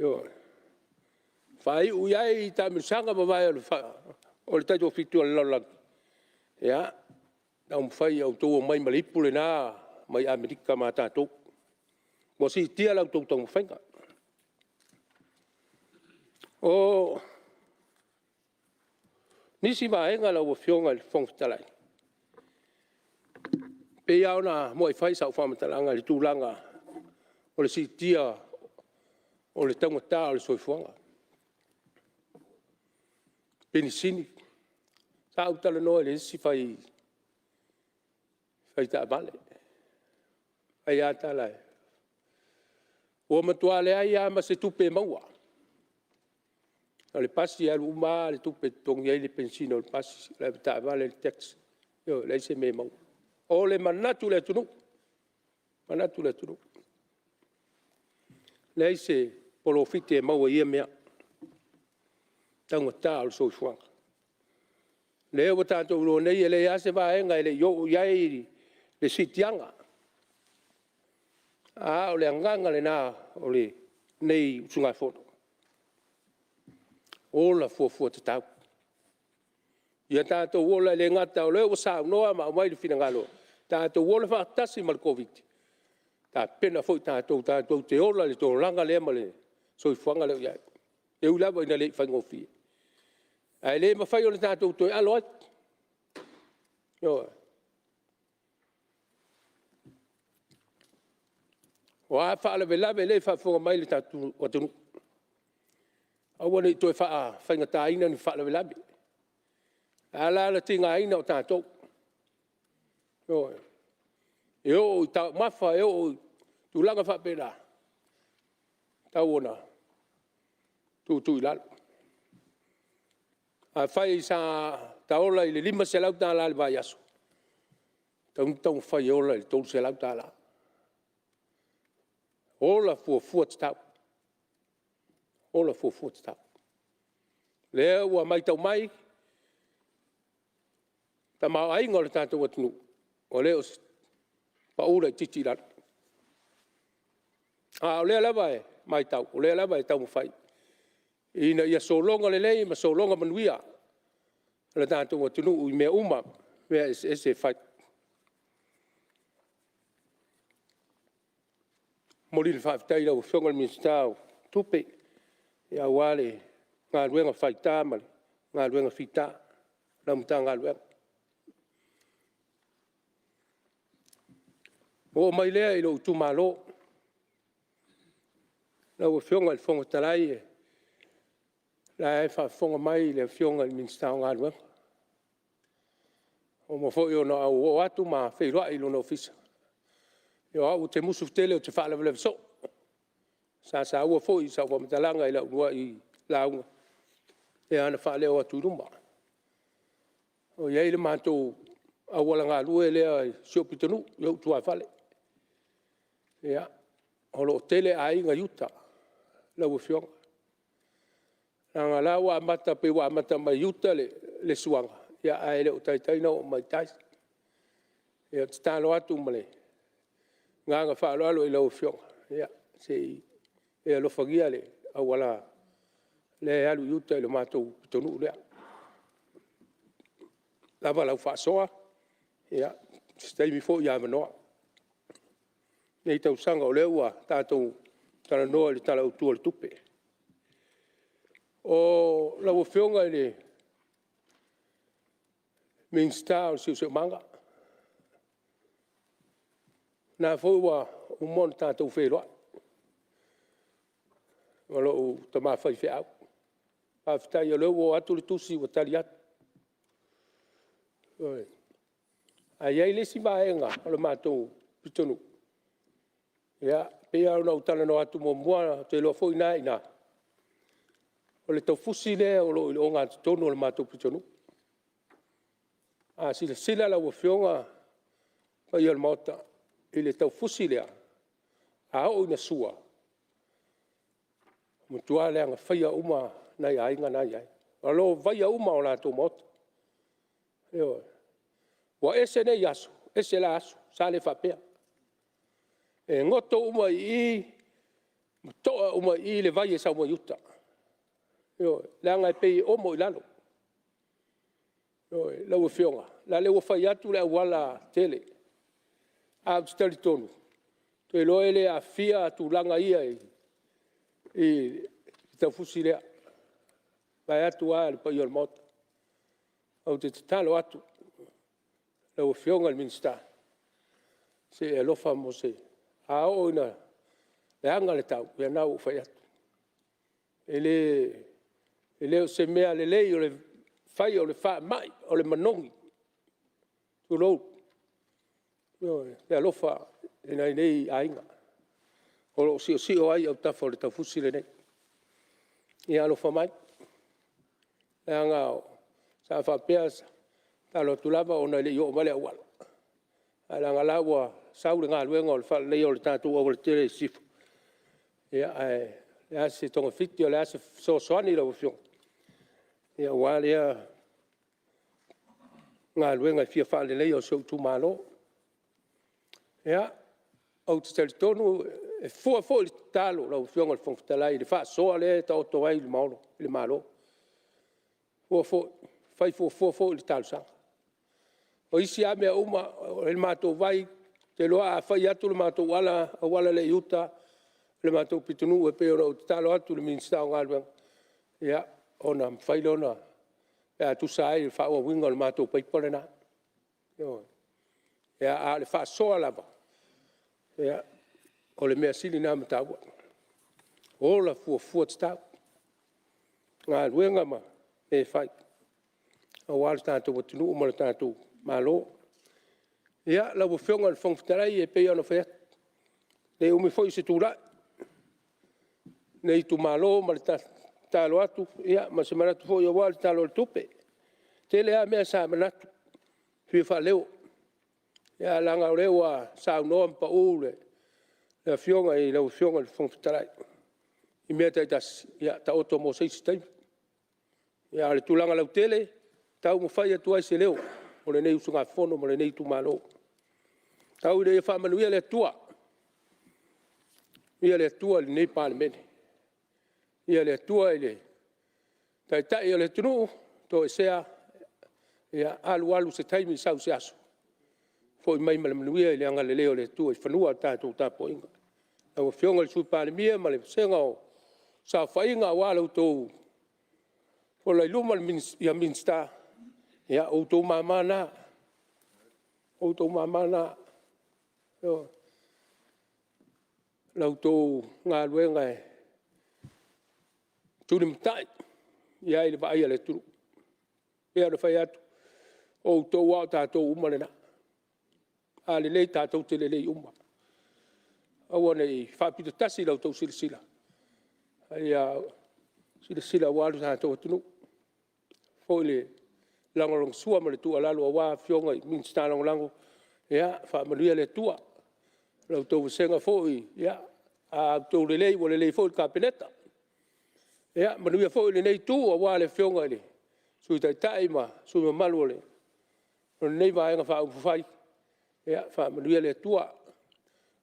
Ioe. Faaiu i ai taamilosaga ma vae o le Taitoafitu a le lalolagi, ia taumafai ia outou omai ma le ipu lena mai Amerika ma tatou, ua siitia la outou taumafaiga. O nisi vaega lau Afioga i le Fofoga Fetalai, e pei lava ona muai fai sau faamatalaga i le tulaga o le siitia o le taugata o le soifuaga, penisini. Sa ou talanoa i le isi fai taavale, fai a tala, ua matua leai lava ma se tupe e maua. O le pasi e alu uma lava le tupe e totogi ai le penisini a le pasi, le avetaavale, le taxi, ioe, leai se mea e maua. O le manatu i le atunuu, manatu i le atunuu. Leai se polofiti e maua i ia mea, taugata o le soifuaga. O lea ua tatou iloa nei e leai lava se vaega e le i oo i ai le siitiaga, a o le agaga lena o lenei usugafono, ola fuafua tatau. Ia tatou ola e le gata o lea ua saunoa ma aumai le finagalo, tatou ola faatasi ma le Koviti-19, tapena foi tatou tatou te ola i le olaga lea ma le soifuaga lea ua i ai, e ui lava ina le i faigofie, ae le mafai ona tatou toe alo ai, ioe. O a faalavelave, o lea e faafofoga mai le tatou atunuu, aua ne i toe faafaigataina ni faalavelave. E ala ona tigaina o tatou, ioe. E oo i taumafa e oo i tulaga faapena, e tatau ona tuutuu i lalo. Afai sa ta ola i le $500 i le vaiaso, e tatau ona taumafai e ola i le $300. Ola fuafua tatau, ola fuafua tatau. O lea ua matau mai le tamaoaiga o le tatou atunuu, ua le o se, pau laitiiti i lalo. A o lea lava e matau, o lea lava e taumafai ina ia sologa lelei ma sologa manuia le tatou atunuu i mea uma, mea eseese e fai. E momoli le faafetai i lau Afioga i le Minisita o Tupe aua le galuega fita ma le galuega fita i lau Matagaluega. Ona ou oo mai lea i lou itumalo. Lau Afioga i le Fofoga Fetalai, o la e faafofoga mai le Afioga i le Minisita o Galuega, ua uma foi ona ou oo atu ma feiloai i lona ofisa. O au ou te musu tele ou te faalavelave soo. Sa saua foi i sau faamatalaga i lau uluai lauga, lea na faaleo atu i luma. O i ai le matou auala galue lea i si ou pitonuu i ou tuafale. Ia, o lo o toatele aiga i uta lau afioga, leaga o la e ua amata pei ua amata mai uta le suaga, ae le o taitai ona oo mai i tai. Ia, e tatalo atu ma le agaga faaaloalo i lau Afioga, se i e alofagia le auala lea e alu i uta i le matou pitonuu lea. Ua lava lau faasoa, ia, se taimi foi avanoa i lenei tausaga o lea ua tatou talanoa i le Tala Autu o le Tupe. Lau Afioga i le Minisita o le Siosiomaga, o lena foi ua uma ona tatou feiloai ma lou tama faifeau. Faafetai o lea ua oo atu le tusi ua tali atu. Ioe. Ae i ai le isi vaega o le matou pitonuu, e pei lava ona ou talanoa atu muamua, ou te iloa foi o lena e i ina, o le taufusi lea o lo o i le ogatotonu o le matou pitonuu. A silasila lau Afioga ma le paia o le Maota i le taufusi lea, a oo ina sua, ua matua leaga faia uma nai aiga na e i ai, ua lolovaia uma o latou maota, ioe. Ua ese nei aso, ese la aso, sa le faapea. E goto uma i i ma toa Toa uma i i le vai e sau mai uta, ioe, leaga e pei e omo i lalo. Ioe, lau Afioga, o lale ua fai atu le aualatele, ae ou te talitonu, ou te iloa e le aafia tulaga ia i le taufusi lea, vaeatu lava le paia o le Maota. Ou te tatalo atu i lau Afioga i le Minisita, se i e alofa mo se… A oo ina leaga le tau, ia lena ua ou fai atu. E le o se mea lelei o le fai o le faamai, o le manogi, tulou. Ioe. E alofa i nai nei aiga o lo o siosio ai autafa o le taufusi lenei. Ia alofa mai, leaga sa faapea, e tatalo atu lava ona e le i oo mai le auala, ae leaga o la e ua sau le galuega o le faaleleia o le tatou aualatele i sisifo, ae o le a se togafiti o le a se fesoasoani lau Afioga aua lea galuega e fia faaleleia o si ou itumalo. Ia, ou te talitonu e fua foi le tatalo lau Afioga i le Fofoga Fetalai i le faasoa lea e taoto ai i le Malo, e fai fuafua foi le talosaga. O isi lava mea uma, o le matou vai, ou te iloa a fai atu le matou auala lea i uta i le matou pitonuu e pei ona ou tatalo atu i le Minisita o Galuega, ia ona mafai lea pe a tusa ai o le faaauauina o le matou paipa lena. Ioe. A o le faasoa lava, ia, o le mea sili lena ona taua, ola fuafua tatau i galuega ma mea e fai aua le tatou atunuu ma le tatou Malo. Ia, lau Afioga i le Fofoga Fetalai, e pei lava ona ou fai atu, e le umi foi se tulai a lenei itumalo ma le tatalo atu ma se manatu foi aua le Tala o le Tupe. E tele lava mea sa manatu e fia faaleo, ae leaga o lea ua saunoa ma pau le afioga i lau Afioga i le Fofoga Fetalai i mea taitasi, ia taoto mo se isi taimi. A o le tulaga lautele, e taumafai atu ai se leo o lenei usugafono ma lenei itumalo. Tau ina ia faamanuia le Atua, faamanuia le Atua i lenei Palemene, faamanuia le Atua i le Taitai o le atunuu o toesea, ia alu alu se taimi sau se aso, foi mai ma le manuia i le agalelei o le Atua i fanua i le tatou tapuaiga. Lau Afioga i le Sui Palemia ma le vasega o le saofaiga aua la outou fola i luma i Minisita, ia o outou mama na, o outou mama na. Ioe. O la outou galuega e tulimatai i ai le vaai a le atunuu. E pei ona fai atu, o outou lava o tatou uma na. A lelei tatou te lelei uma. Aua ne i faapito tasi la outou silasila, a ia silasila aua lo tatou atunuu. E faapea foi le lagolagosua ma le tuualalo aua afioga i Minisita Lagolago, ia faamanuia le Atua i la outou vasega foi, a outou lelei ua lelei foi le Kapeneta. Ia manuia foi lenei Itu aua le Afioga i le Sui Taitai ma sui usufono mamalu o lenei Vaega Faaupufai, ia faamanuia le Atua.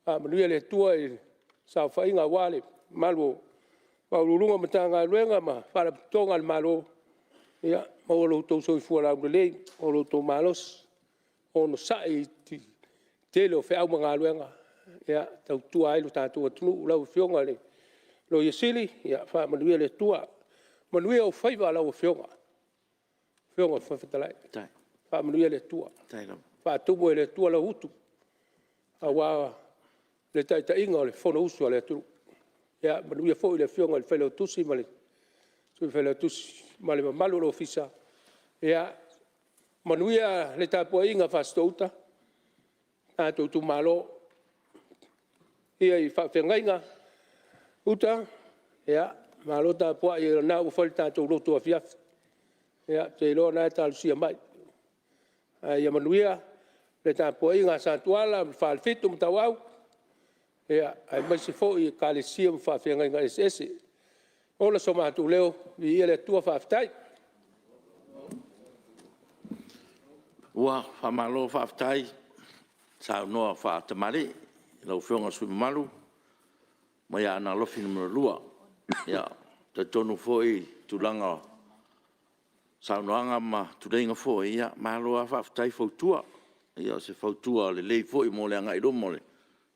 Faamanuia le Atua i le saofaiga aua le mamalu o Ofisa Sili o Pulega o Matagaluega ma Faalapotopotoga a le Malo, ia maua lo outou soifua laulelei, maua lo outou malosi, onosai i le tele o feau ma galuega e tautua ai lo tatou atunuu. Lau Afioga i le Loia Sili, ia faamanuia le Atua. Manuia ou faiva lau Afioga i le Fofoga Fetalai, faamanuia le Atua, faatumu e le Atua lau utu aua le taitaiga o le Fonousu a le atunuu. Ia manuia foi le Afioga i le Failautusi ma le Sui Failautusi ma le mamalu o le Ofisa. Ia manuia le tapuaiga a Fasitoo-uta, le tatou itumalo. Le paia i faafeagaiga, Uta, ia malo tapuai o lena ua fai le tatou lotu afiafi, ou te iloa o lena e talosia mai. Ae ia manuia le tapuaiga a Satuala ma Falefitu ma Tauau, aemaise foi Ekalesia ma faafeagaiga eseese. Ola so matou leo, viia le Atua faafetai. Ua faamalo faafetai saunoa faatamalii i lau Afioga i le sui usufono mamalu mai Aana Alofi 2. E talitonu foi i le tulaga o saunoaga ma tuleiga foi, ia malo lava faafetai fautua. O se fautua lelei foi mo le agai i luma, e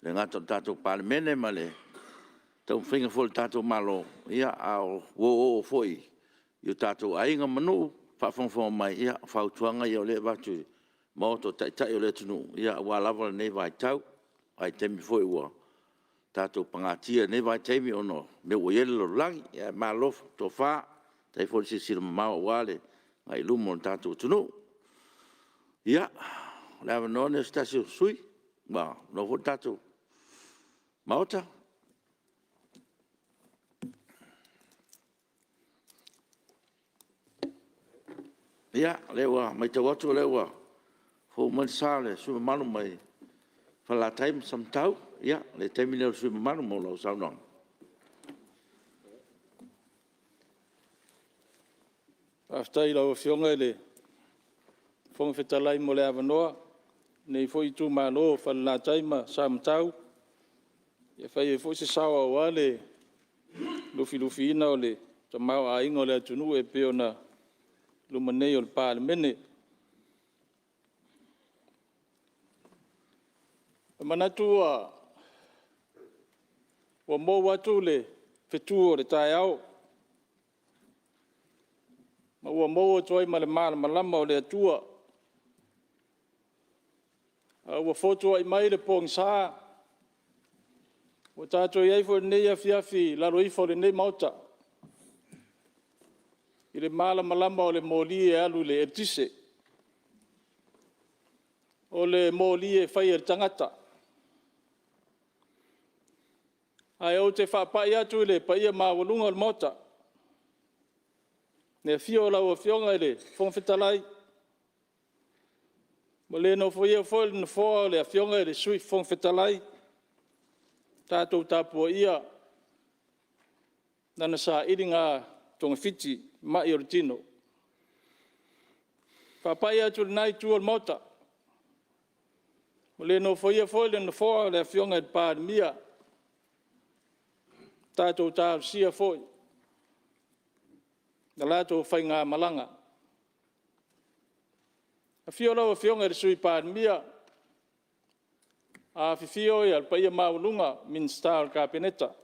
le gata i le tatou Palemene ma le taumafaiga foi o le tatou Malo, a o oooo foi i o tatou aiga ma nuu o faafogafoga mai. Ia, o fautuaga ia o lea e avatu i le Maota o Taitai o le atunuu aua lava lenei vaitau, vaitaimi foi ua tatou pagatia i lenei vaitaimi ona o mea ua i ai le lalolagi. Ae malo le tofa, faafetai foi le silasila mamao aua le agai i luma o le tatou atunuu. Ia, o le avanoa lenei o se tasi o sui usufono vaeatu foi le tatou Maota. Ia, o lea ua matau atu o lea ua fou mai le sa o le sui usufono mamalu mai Falelatai ma Samatau. Ia, o le taimi lenei le sui usufono mamalu mo lau saunoaga. Faafetai i lau Afioga i le Fofoga Fetalai mo le avanoa o lenei foi itumalo o Falelatai ma Samatau e fai ai foi se sao aua le lufilufiina o le tamaoaiga o le atunuu e pei ona i luma nei o le Palemene. E manatu ua mou atu le fetu o le taeao, ma ua mou atu ai ma le malamalama o le Atua. A ua fotuai mai le pogisa, ua tatou i ai foi i lenei afiafi i lalo ifo o lenei Maota i le malamalama o le moli e alu i le eletise, o le moli e faia e le tagata. Ae ou te faapai atu i le paia maualuga o le Maota, i le afio o lau Afioga i le Fofoga Fetalai, ua le nofoia foi le nofoa o le Afioga i le Sui Fofoga Fetalai, tatou tapuaia lana sailiga togafiti i mai o le tino. E faapai atu i lena Itu o le Maota, ua le nofoia foi le nofoa o le Afioga i le Palemia, tatou talosia foi le latou faigamalaga. Afio lau Afioga i le Sui Palemia, afifio le paia maualuga o Minisita o le Kapeneta,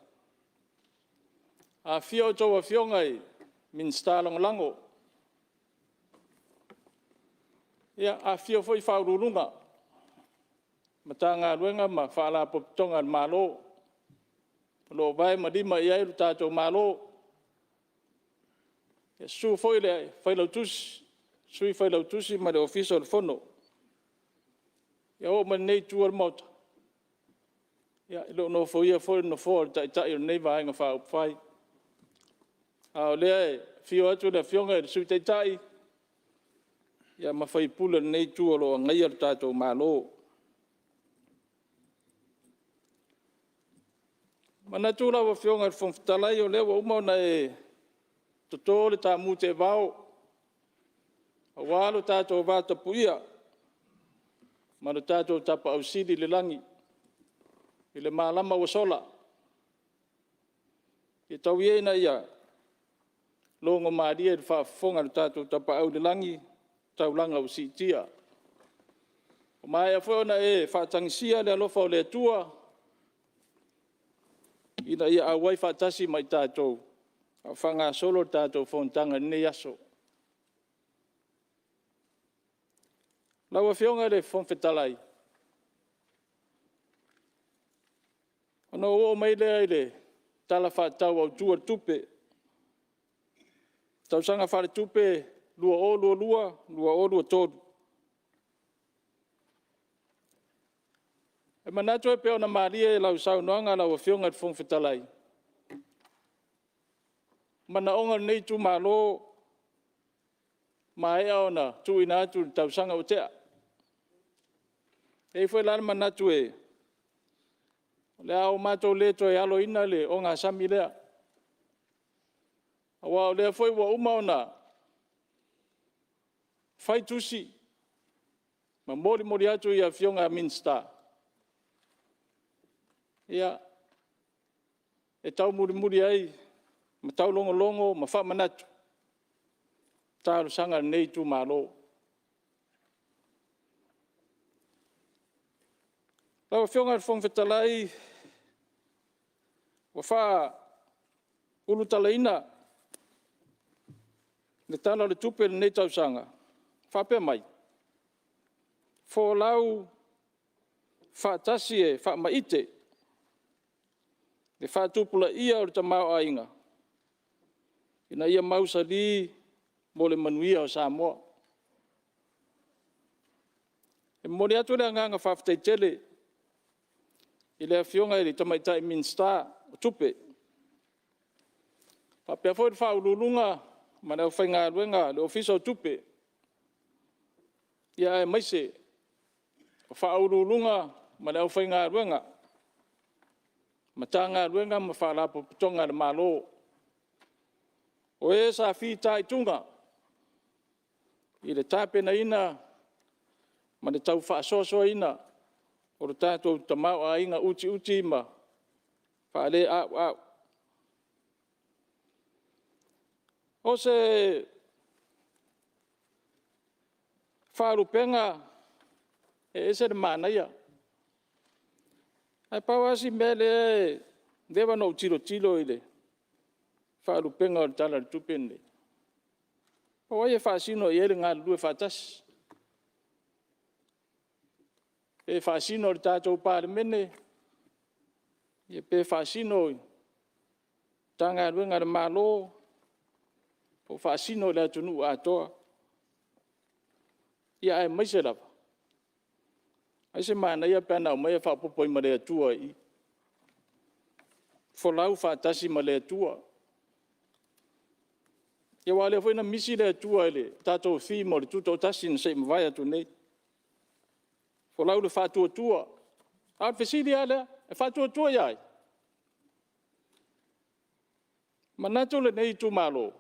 afifio a outou afioga i Minisita Lagolago, afifio foi Ofisa Sili o Pulega o Matagaluega ma Faalapotopotoga a le Malo o lo o vae ma lima i ai lo tatou Malo. Susu foi le Failautusi, Sui Failautusi ma le Ofisa o le Fono. Ia oo mai i lenei Itu o le Maota, e le o nofoia foi le nofoa o le Taitai o lenei Vaega Faaupufai, a o lea e afio atu le Afioga i le Sui Taitai ma sui usufono o lenei Itu o lo o agaia lo tatou Malo. E manatu lau Afioga i le Fofoga Fetalai, o lea ua uma ona e toto le taamu teevao aua lo tatou vatapuia ma lo tatou Tapaau Sili i le lagi i le malama ua sola. Ia tau ia ina ia logomalie i le faafofoga a lo tatou Tapaau i le lagi taulaga ua siitia. Ua maea foi ona e faatagisia le alofa o le Atua ina ia auai faatasi ma i tatou a o faagasolo le tatou Fonotaga i lenei aso. Lau Afioga i le Fofoga Fetalai, ona ou oo mai lea i le Tala Faatatau Autu o le Tupe, tausaga faaletupe 2022/2023. E manatu e pei ona malie i lau saunoaga lau Afioga i le Fofoga Fetalai, o manaoga o lenei itumalo ua maea ona tuuina atu i le tausaga ua tea. E i ai foi la le manatu o le a matou le toe aloina le ogasami lea, aua o lea foi ua uma ona fai tusi ma molimoli atu i afioga i Minisita. Ia, e taumulimuli ai ma taulogologo ma faamanatu talosaga a lenei itumalo. Lau Afioga i le Fofoga Fetalai, ua faaulutalaina le Tala o le Tupe i lenei tausaga, ua faapea mai, folau faatasi e faamaite le faatupulaia o le tamaoaiga, ina ia mausali mo le manuia o Samoa. E momoli atu le agaga faafetai tele i le Afioga i le Tamaitai Minisita o Tupe, faapea foi le Ofisa Sili o Pulega ma le aufaigaluega a le Ofisa o Tupe, aemaise o Ofisa Sili o Pulega ma le aufaigaluega a Matagaluega ma Faalapotopotoga a le Malo, o e sa fitaituga i le tapenaina ma le tau faasoasoaina o le tatou tamaoaiga utiuti ma faaleauau. O se faalupega e ese le manaia, ae pau lava si mea lea ua leva ona ou tilotilo i le faalupega o le Tala o le Tupe lenei, po o ai e faasino i ai le galulue faatasi? Pe faasino i le tatou Palemene, pe faasino i Matagaluega a le Malo, pe faasino i le atunuu atoa. Ia aemaise lava, ai se manaia pe ana aumai ae faaopoopo i ai ma le Atua i i. Folau faatasi ma le Atua. Ia aua o lea foi na misi le Atua i le tatou theme o le Tutoatasi na se i mavae atu nei. Folau i le faatuatua. A o le fesili lava lea, e faatuatua ia ai? E manatu lenei itumalo,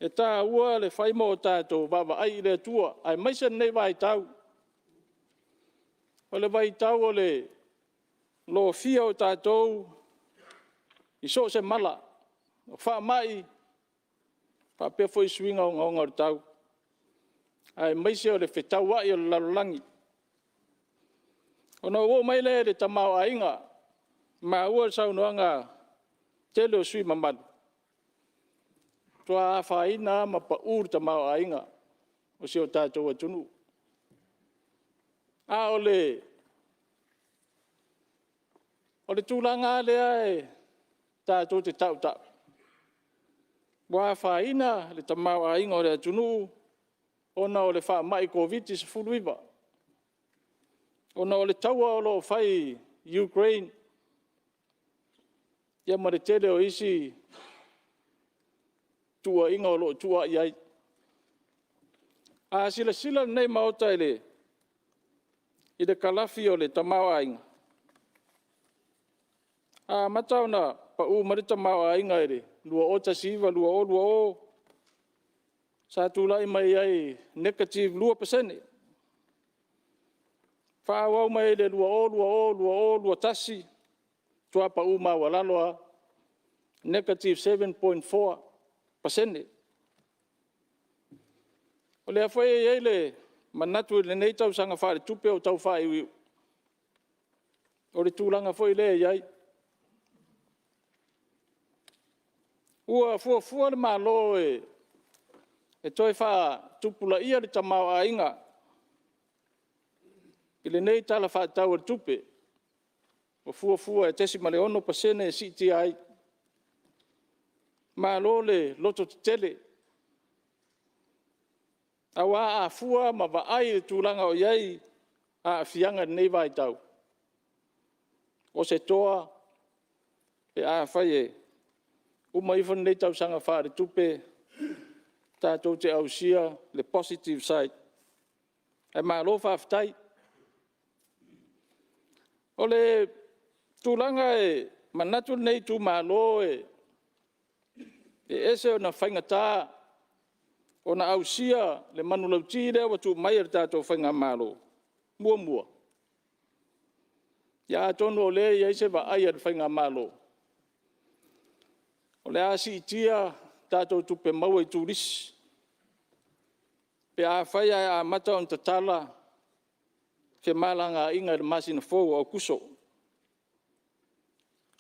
e taua le fai ma o tatou vaavaai i le Atua, aemaise lenei vaitau. O le vaitau o le lofia o tatou i so o se mala, o faamai, faapea foi suiga ogaoga o le tau, aemaise o le fetauai o le lalolagi. Ona ou oo mai lea i le tamaoaiga. Ua maua i saunoaga a le tele o sui usufono mamalu, ua matua afaina lava ma pau le tamaoaiga o si o tatou atunuu. A o le tulaga lava lea e tatou te tautau, ua afaina le tamaoaiga o le atunuu ona o le faamai Koviti-19, ona o le taua o lo o fai i Ukraine, ia ma le tele o isi tuuaiga o lo o tuuai ai. A silasila lenei Maota i le kalafi o le tamaoaiga, na amata ona pau mai le tamaoaiga i le 2019/2020, sa tulai mai ai negative 2%. Faaauau mai i le 2020/2021, matua pau maualalo lava, negative 7.4%. O lea foi e i ai le manatu i lenei tausaga faaletupe o tau faaiuiu, o le tulaga foi lea e i ai. Ua fuafua le Malo e toe faatupulaia le tamaoaiga i lenei Tala Faatatau o le Tupe, ua fuafua e 0.6% e siitia ai. Malo le lototetele, aua a fua ma vaai i le tulaga o i ai aafiaga i lenei vaitau, o se toa pe afai e uma ifo lenei tausaga faaletupe tatou te ausia le positive side. Ae malo faafetai. O le tulaga e manatu lenei itumalo e ese ona faigata ona ausia le manulauti lea ua tuu mai e le tatou Faigamalo. Muamua, ia atonu o lea e i ai se vaai a le Faigamalo, O le a siitia tatou tupe maua i turisi, pe afai ae amata ona tatala femalagaaiga i le masina fou o Aokuso.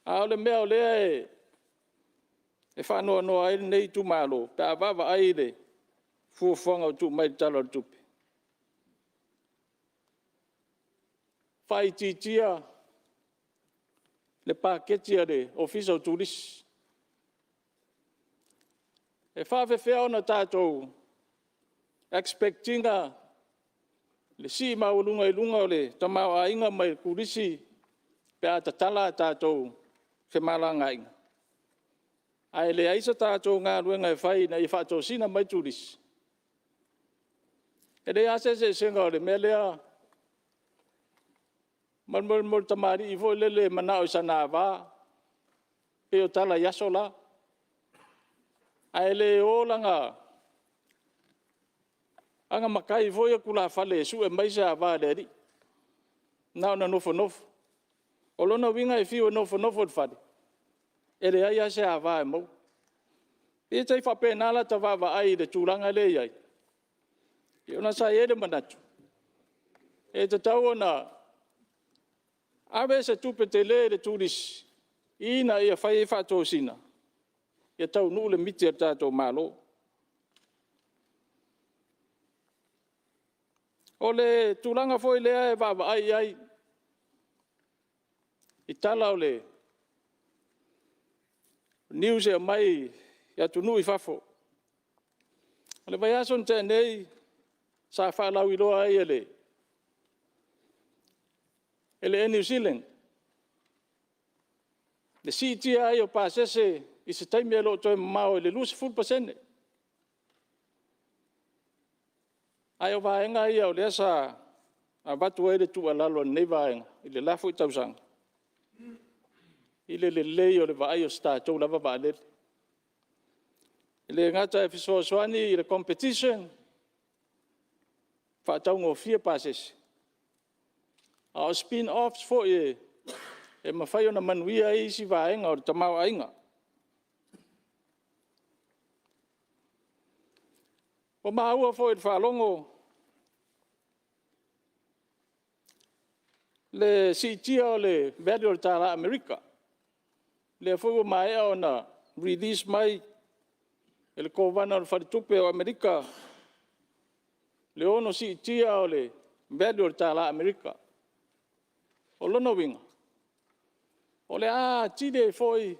A o le mea o lea e faanoanoa ai lenei itumalo pe a vaavaai i le fuafuaga ua tuu mai i le Tala o le Tupe, faaitiitia le paketi a le Ofisa o Turisi. E faapefea ona tatou expect ina le sii maualuga i luga o le tamaoaiga mai turisi pe a tatala a tatou femalagaaiga, ae leai se tatou galuega e fai ina ia faatosina mai turisi? E leai lava se eseesega o le mea lea ma le tamalii foi lele e manao i sana ava, pei o tala i aso la. Ae le o lana matai foi ia tulafale e sue mai se ava a le alii, na ona nofonofo. O lona uiga e fiu e nofonofo i le fale, e leai lava se ava e maua. E pei e faapena la ta vaavaai i le tulaga lea e i ai, ona sa i ai le manatu, e tatau ona ave se tupe tele i le turisi, ina ia fai ai faatosina, ia taunuu le miti a lo tatou Malo. O le tulaga foi lea e vaavaai i ai i tala o news e aumai i atunuu i fafo. O le vaiaso na tea nei sa faalauiloa ai e le Air New Zealand le siitia ai o pasese i se taimi e le o toe mamao i le 20%. Ae o vaega ia o lea sa avatu ai le tuualalo a lenei vaega i le la foi tausaga, i le lelei o le vaai o se tatou lava vaalele. E le gata e fesoasoani i le competition, faataugofie pasese, a o spinoffs foi e mafai ona manuia ai isi vaega o le tamaoaiga. Ua maua foi i le faalogo le siitia o le value o le tala Amerika, lea foi ua maea ona release mai e le Kovana o le Faletupe o Amerika le ono siitia o le value o le tala Amerika. O lona uiga, o le a atili ai foi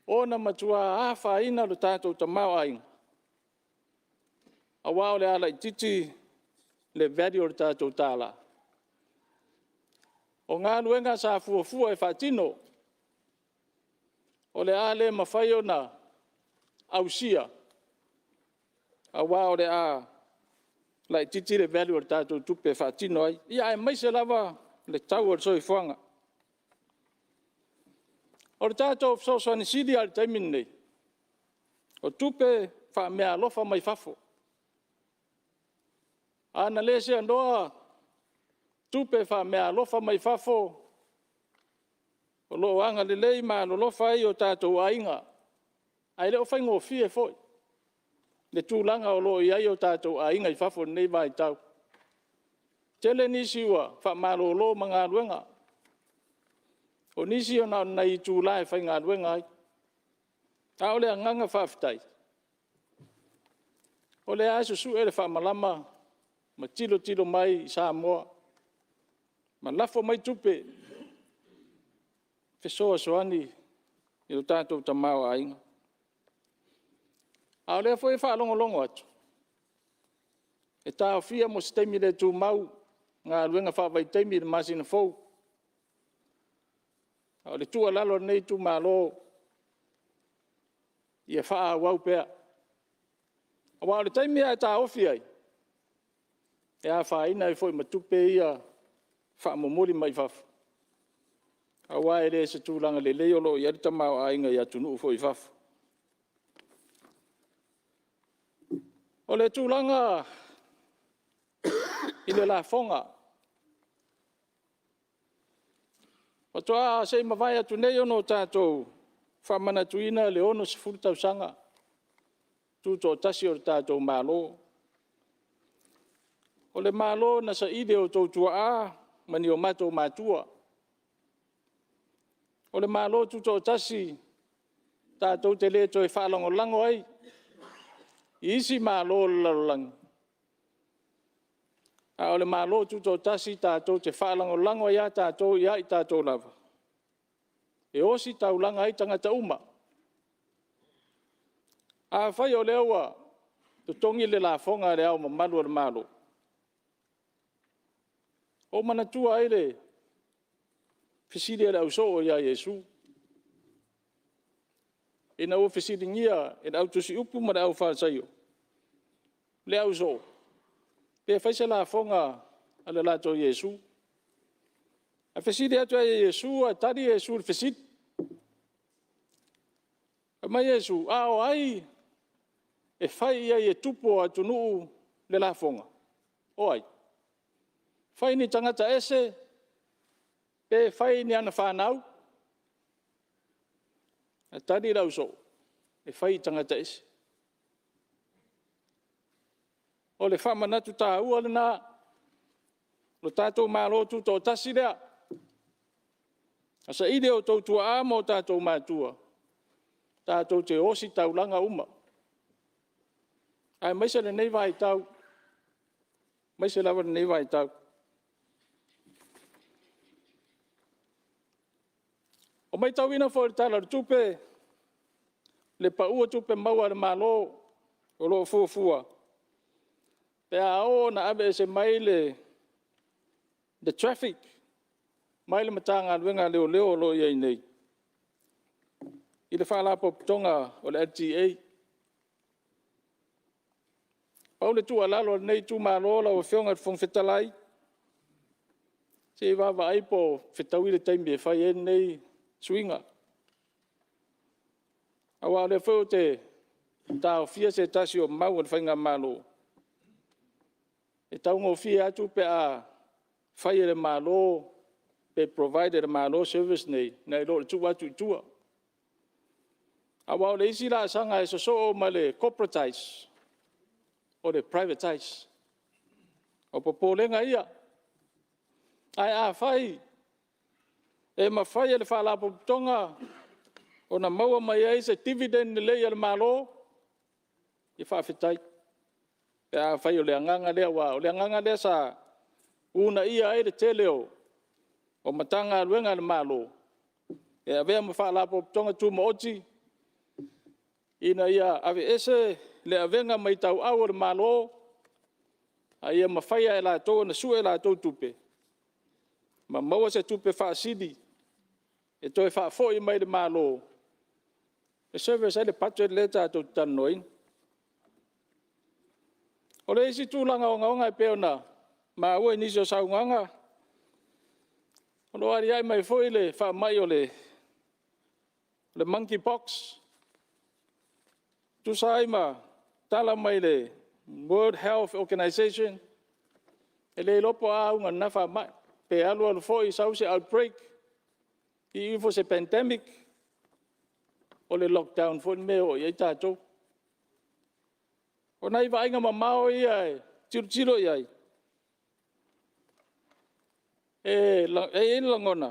ona matua afaina lo tatou tamaoaiga, aua o le a laitiiti le value o le tatou tala. O galuega sa fuafua e faatino, o le a le mafai ona ausia, aua o le a laitiiti le value o le tatou tupe e faatino ai, ia aemaise lava le tau o le soifuaga. O le tatou fesoasoani sili lava i le taimi lenei, o tupe faameaalofa mai fafo. A na le seanoa tupe faameaalofa mai fafo o lo o agalelei ma alolofa ai i o tatou aiga, ae le o faigofie foi le tulaga o lo o i ai o tatou aiga i fafo i lenei vaitau. E toatele nisi ua faamalolo ma galuega, o nisi ua na o ni nai itula e faigaluega ai. A o le agaga faafetai, o lea lava e susue le faamalama ma tilotilo mai i Samoa ma lafo mai tupe e fesoasoani i lo tatou tamaoaiga. A o lea foi e faalogologo atu, e taofia mo se taimi le tumau galuega faavaitaimi i le masina fou. A o le tuualalo a lenei itumalo, ia faaauau pea. Aua o le taimi lava e taofi ai, e afaina ai foi ma tupe ia faamomoli mai fafo, aua e le o se tulaga lelei o lo o i ai le tamaoaiga i atunuu foi i fafo. O le tulaga i le lafoga, faatoa se i mavae atu nei ona tatou faamanatuina le 60 tausaga tutoatasi o le tatou Malo. O le Malo na saili e o outou tuaa ma ni o matou matua. O le Malo Tutoatasi tatou te le toe faalagolago ai i isi Malo o le lalolagi, a o le Malo Tutoatasi tatou te faalagolago ai lava tatou ia i tatou lava, e ositaulaga ai tagata uma. Afai o lea ua totogi le lafoga a Le Ao Mamalu o le Malo, ua ou manatua ai le fesili a le ausoo ia Iesu, ina ua fesiligia e le au tusiupu ma le aufalesaio le ausoo, pe fai se lafoga a le latou Iesu. Ae fesili atu ia Iesu ae tali Iesu i le fesili. Fai mai Iesu, a o ai e fai i ai e tupu o atunuu le lafoga? O ai? E fai i ni tagata ese pe fai i ana fanau? Ae tali le ausoo, e fai i tagata ese. O le faamanatu taua lena, o le tatou Malo Tutoatasi lea, na saili e outou tuaa ma o tatou matua, tatou te ositaulaga uma, aemaise lenei vaitau, aemaise lava lenei vaitau. Ua matauina foi i le Tala o le Tupe le pau o tupe maua a le Malo o lo o fuafua pe a oo ina aveese mai le traffic mai le Matagaluega a Leoleo o lo o i ai nei, i le Faalapotopotoga o le LTA. Pau le tuualalo a lenei itumalo lau Afioga i le Fofoga Fetalai, se i vaavaai po o fetaui le taimi e fai ai lenei suiga. Aua o lea foi ou te taofia se tasi o mau a le Faigamalo, e taugofie atu pe a fai e le Malo pe provide e le Malo service nei, nai lo le tuu atu i tua. Aua o le isi laasaga e sosoo ma le corporatize, o le privatize. O popolega ia, ae afai e mafai e le Faalapotopotoga ona maua mai ai se dividend lelei a le Malo, ia faafetai. Pe afai o le agaga lea, aua o le agaga lea sa uunaia ai le tele o Matagaluega a le Malo, e avea ma Faalapotopotoga Tumaoti, ina ia aveese le avega mai tauau o le Malo, a ia mafai lava e latou ona sue a latou tupe, ma maua se tupe faasili e toe faafoi mai i le Malo, e service ai le budget lea tatou te talanoaina. O le isi tulaga ogaoga e pei ona maua i nisi o saunoaga, o lo o aliae mai foi le faamai o le monkey box. E tusa ai ma tala mai le World Health Organisation, e le iloa po o a auga o lena faamai. Pe alu alu foi sau se outbreak, iu ifo i se pandemic, o le lockdown foi le mea e oo i ai tatou. O nai vaaiga mamao ia e tilotilo i ai, e i ai le lagona,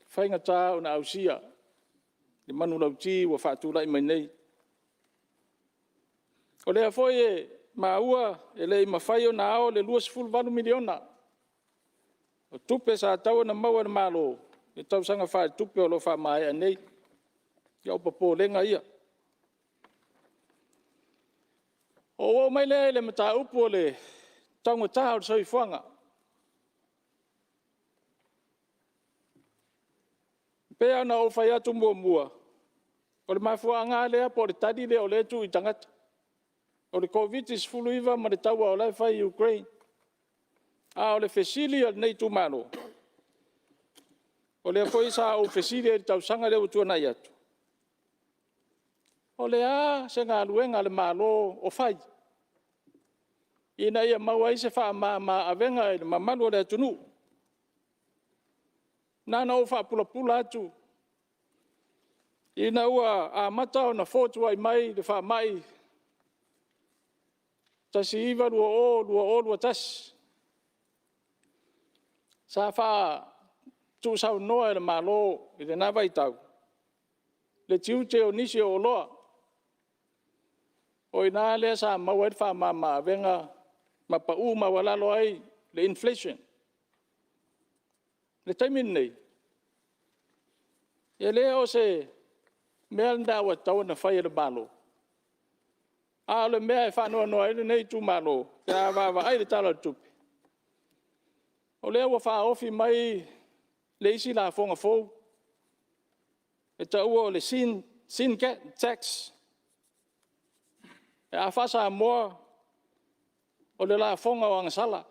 e faigata ona ausia le manulauti ua faatulai mai nei. O lea foi e maua e le i mafai ona ao le $28 miliona, o tupe sa tatau ona maua e le Malo i le tausaga faaletupe o lo o faamaea nei. Ia o popolega ia. Ona ou oo mai lea i le mataupu o le taugata o le soifuaga. E pei lava ona ou fai atu muamua, o le mafuaaga lava lea po o le tali lea o lea e tuu i tagata, o le Koviti-19 ma le taua o la e fai i Ukraine. A o le fesili a lenei itumalo, o lea foi sa ou fesili ai i le tausaga lea ua tuanai atu, o le a se galuega a le Malo o fai ina ia maua ai se faamama avega i le mamalu o le atunuu? Na ona ou faapulapula atu. Ina ua amata ona fotuai mai le faamai 1920-2021, sa tuusaunoa e le Malo i lena vaitau le tiute o nisi o oloa. O i ina lea sa maua ai le faamama-avega ma pau maualalo ai le inflation. O le taimi lenei, e le o se mea lena ua tatau ona fai e le Malo, a o le mea e faanoanoa ai lenei itumalo pe a vaavaai i le Tala o le Tupe, o lea ua faaofi mai le isi lafoga fou, e taua o le sin tax. A faa-Samoa o le lafoga o agasala.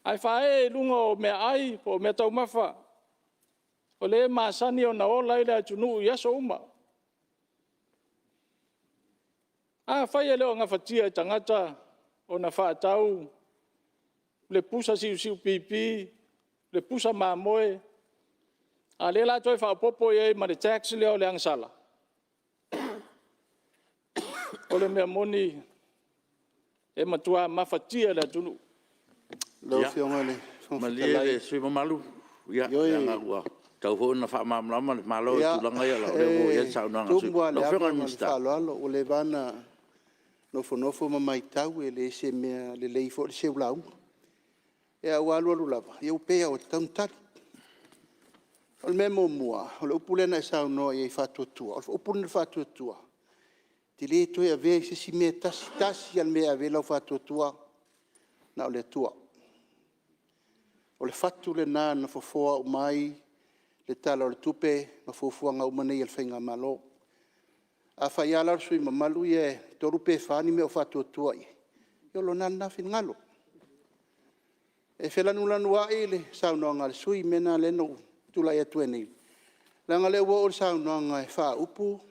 Ae faaee i luga o meaai po o meataumafa o lea e masani ona ola ai le atunuu i aso uma. Afai e le o gafatia e tagata ona faatau le pusa siusiu pipi, le pusa mamoe, a o lea o le a toe faaopoopo i ai ma le tax lea o le agasala. O le mea moni, e matua mafatia le atunuu. Lau Afioga i le Fofoga Malie Fetalai... le sui usufono mamalu, Ioe, leaga ua tatau foi ona faamalamalama le Malo i tulaga ia, leaga o lea ua oo i ai le saunoaga a le sui E tumu lava i usufono. le Lau Afioga ava i le ma le Minisita. faaaloalo, ua leva lava ona nofonofo ma matau, e le o se mea lelei foi le seu lauga. Ae ua alualu lava, ua pei lava ua tatau ona tali. O le mea muamua, o le upu lea na e saunoa i ai faatuatua, o le upu lea faatuatua, e te le toe avea i se isi mea e tasi, e tasi lava le mea e ave i ai lau faatuatua, na o le Atua. O le fatu lena na fofoa uma ai le Tala o le Tupe ma fuafuaga uma nei a le faigamalo. Afai lava la o le sui usufono mamalu ia e 3 pe 4 ni mea o faatuatua i ai, ia o lona lava lena finagalo. E felanulanuai le saunoaga a le sui usufono, o le mea lena lea na ou tulai atu ai nei, leaga o lea ua oo i le saunoaga e faaupu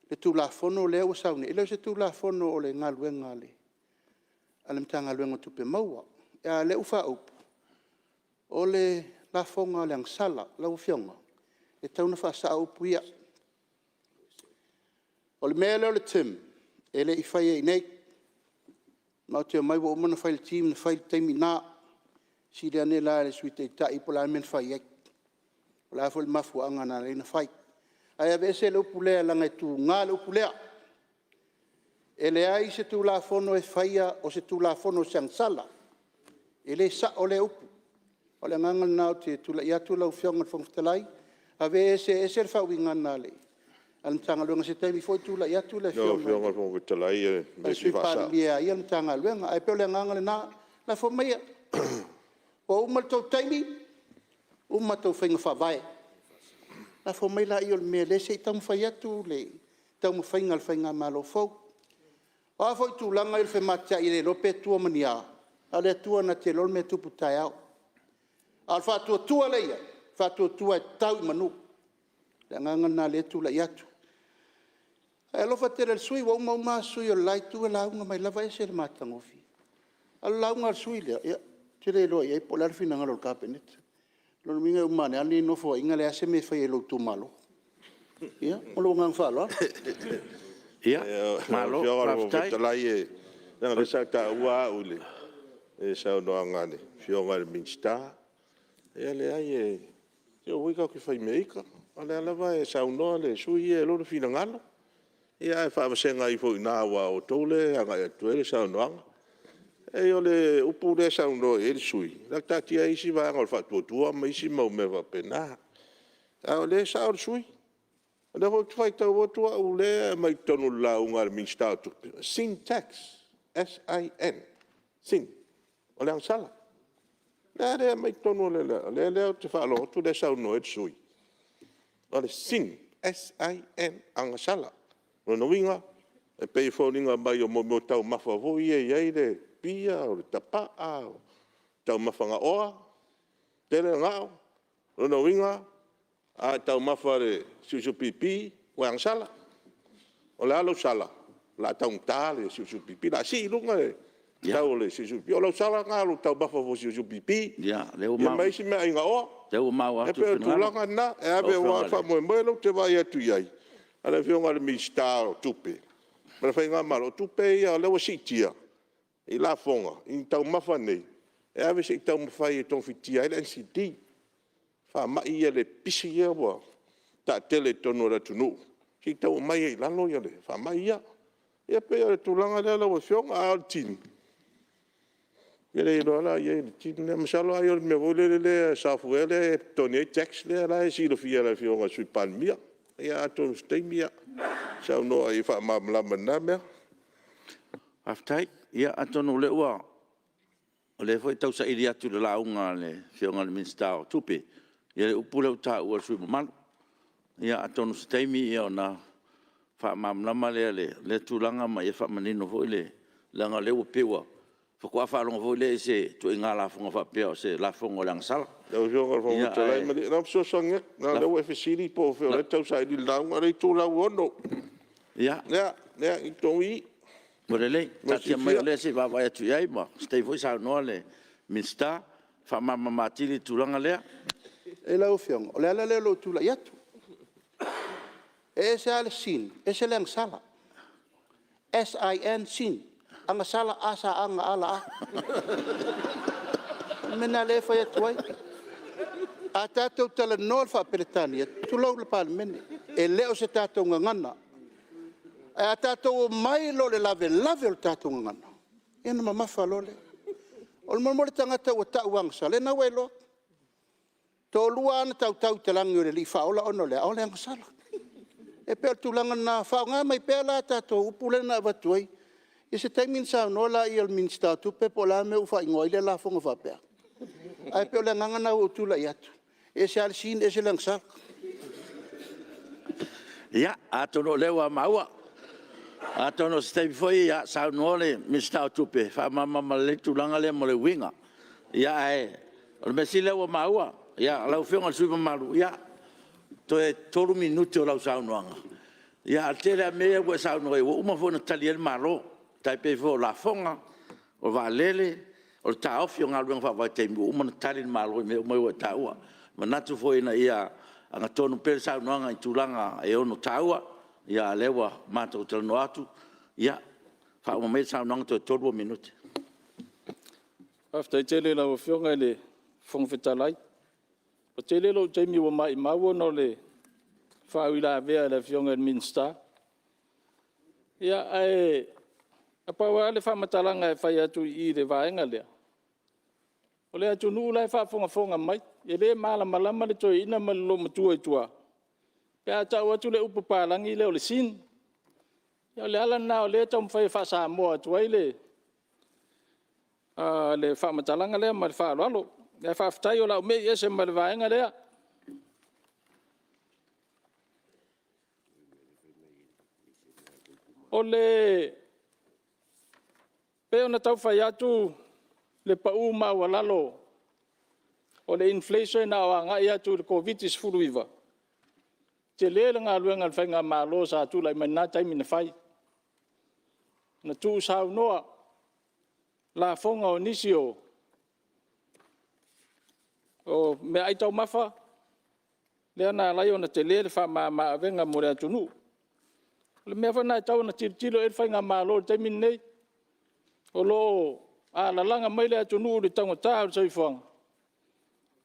le Tulafono lea ua sau nei, e le o se Tulafono o le galuega a le Matagaluega o Tupe Maua, a o lea ua faaupu, o le lafoga o le agasala. Lau Afioga, e tatau ona faasao upu ia. O le mea lea o le TIM, e le i faia i inei. Matou te omai ua uma ona fai e le TIM na fai i le taimi lena. Fesili ane la i le Sui Taitai po o le a le mea na fai ai, o le a foi le mafuaaga na ala ai ona fai. Ae aveese le upu lea leaga e tuga le upu lea. E leai se Tulafono e faia o se Tulafono o se agasala. E le sao lea upu. O le agaga lena ou te tulai atu lau Afioga i le Fofoga Fetalai, aveese, e ese le faauigaga a le Matagaluega. O se taimi foi tulai atu le Afioga i le Sui Palemia e a ia le Matagaluega. Ae pei o le agaga lena, lafo maia, ua uma le tou taimi, uma a outou faiga faavae, lafo mai laia o le mea o lea se i taumafai atu le taumafaiga a le faigamalo fou. O a foi tulaga ia o le femateai e le iloa pe tua ma ni a, na o le Atua na te iloa le mea e tupu taeao. A o le faatuatua lea e i ai, o le faatuatua e tau i manu. O le agaga lena o lea e tulai atu. Ae alofa tele i le sui usufono, ua uma uma lava sui usufono o le la Itu e lauga mai lava, e ese le matagofie. A o le lauga a le sui usufono lea, ou te le iloa i ai po o le a le finagalo o le Kapeneta. O lona uiga e uma ane lava lenei Nofoaiga e leai lava se mea e faia i lou itumalo. Ia, ma lou agaga faaaloalo. Malo Lau Afioga i le Fofoga faafetai. Fetalai, leaga o lea sa taua au i le saunoaga a le Afioga i le Minisita. Ia e leai, se aua tatou te faimea ita, o lea lava e saunoa le sui usufono ia i lona finagalo, ae faavasega ifo i ina aua o outou lea e agai atu i ai le saunoaga. Leai o le upu lea e saunoa i ai le sui usufono, ia taatia isi vaega o le faatuatua ma isi mau mea faapena, a o lea e sao le sui usufono. O lea foi ou te faitau atu au o lea e aumai i totonu o le lauga a le Minisita o Tupe, sin tax, s i n, sin, o le agasala. O lea e aumai i totonu, o lea ou te faalogo atu o lea e saunoa ai le sui usufono, o le sin, s i n, agasala. O lona uiga, e pei e foliga mai o mea o taumafa foi ia e i ai le pia, o le tapaa, o taumafa gaoa, tele le gao. O lona uiga a e taumafa i le siusiupipi ua e agasala. O le a lou sala? O le a taugata le siusiupipi, o le a sii i luga le tau o le siusiu pipi. O lau sala lena o lou taumafa foi o le siusiu pipi ma isi meaai gaoa. E pei o le tulaga lena, e ave aua o le faamoemoe lea ou te vaai atu i ai a le Afioga i le Minisita o Tupe ma le Faigamalo, o tupe ia o lea ua siitia i lafoga i taumafa nei, e ave se i taumafai e togafitia ai le NCD, faamai ia le pipisi ia ua taatele i totonu o le atunuu, se i tau aumai ai i lalo faamai ia. E pei o le tulaga lea lau Afioga, a o le timi, e le iloa la i ai i le timi lea. Masalo ai o le mea foi lele software lea e totogi ai tax lea la e silafia e le Afioga i le Sui Palemia. Ia atonu o se taimi saunoa i ai e faamalamalama i lena mea. Faafetai. Ia atonu o lea foi e tausaili atu i le lauga a le Afioga i le Minisita o Tupe le upu lea ua taua e le sui usufono mamalu. Ia atonu o se taimi ona faamalamalama lea o lea tulaga ma ia faamanino foi le… leaga o lea e pei faatoa faalogo foi lea i se ituaiga lafoga faapea o se lafoga o le agasala. Lau Afioga i le Fofoga Fetalai, malie o le a ou fesoasoani atu, leaga o lea ua e fesili po o fea o lea e tausaili i le lauga, o lea e i itulau e 6. Lea i totonu i i. Ua lelei, taatia mai o lea se i vaavaai atu i ai, o se taimi foi saunoa le Minisita e faamalamalama atili le tulaga lea. Lau Afioga, o le ala lea o lou tulai atu. E ese lava le sin ese le agasala. S i n sin, agasala a s a g a l a. O le mea lena o lea e fai atu ai. A tatou talanoa i le faa-Peretania, tulou le Palemene, e le o se tatou gagana. Ae a tatou omai loa i le lavelave o le tatou gagana, ia ona mamafa loa lea. O le mea o le tagata ua tau agasala, ia o lena ua e iloa. E toalua lava na tautau i talaane o le Alii Faaola ona o le a? O le agasala. E pei o le tulaga lena, faaaoga mai pea la tatou upu lea na avatu ai. Ia se taimi ona saunoa lea o le Minisita o Tupe po o le a le mea ua faaigoa ai lea lafoga faapea. Ae pei o le agaga lena ua ou tulai atu, e ese lava le sin ese le agasala. Ia, atonu o lea ua maua, atonu o se taimi foi saunoa le Minisita o Tupe e faamalamalama lelei le tulaga lea ma le uiga. Ae o le mea sili o lea ua maua. Lau Afioga i le sui usufono mamalu, toe 3 minute o lau saunoaga, ae o le tele lava mea ia ua e saunoa i ai, ua uma foi ona tali i ai le Malo, e tai pei foi o lafoga, o vaalele, o le taofi o galuega faavaitaimi, ua uma ona tali le Malo i mea uma ia ua e taua. E manatu foi ina ia agatonu pea le saunoaga i tulaga e ono taua, a o lea ua matou talanoa atu. Ia faauma maia le saunoaga toe 3 ou minute. Faafetai tele i lau Afioga i le Fofoga Fetalai. Ua tele lou taimi ua maumau ona o le faauilavea a le Afioga i le Minisita. Ia, ae na pau lava le faamatalaga e fai atu i le vaega lea, o le atunuu la e faafogafoga mai, e le malamalama le toeaina ma le olomatua i tua pe a tau atu le upu papalagi lea o le sin. Ia o le ala lena o lea e taumafai e faa-Samoa atu ai le faamatalaga lea ma le faaaloalo. Ae faafetai o le a ou mei ese ma le vaega lea. E pei ona tau fai atu le pau maualalo o le inflation a o agai atu i le Koviti-19, tele le galuega a le faigamalo sa tulai mai i lena taimi na fai. Na tuusaunoa lafoga o nisi o meaai taumafa, lea na ala ai ona tele le faamama avega mo le atunuu. O le mea foi lena e tatau ona tilotilo i ai le faigamalo i le taimi lenei, o lo o alalaga mai le atunuu i le taugata o le soifuaga,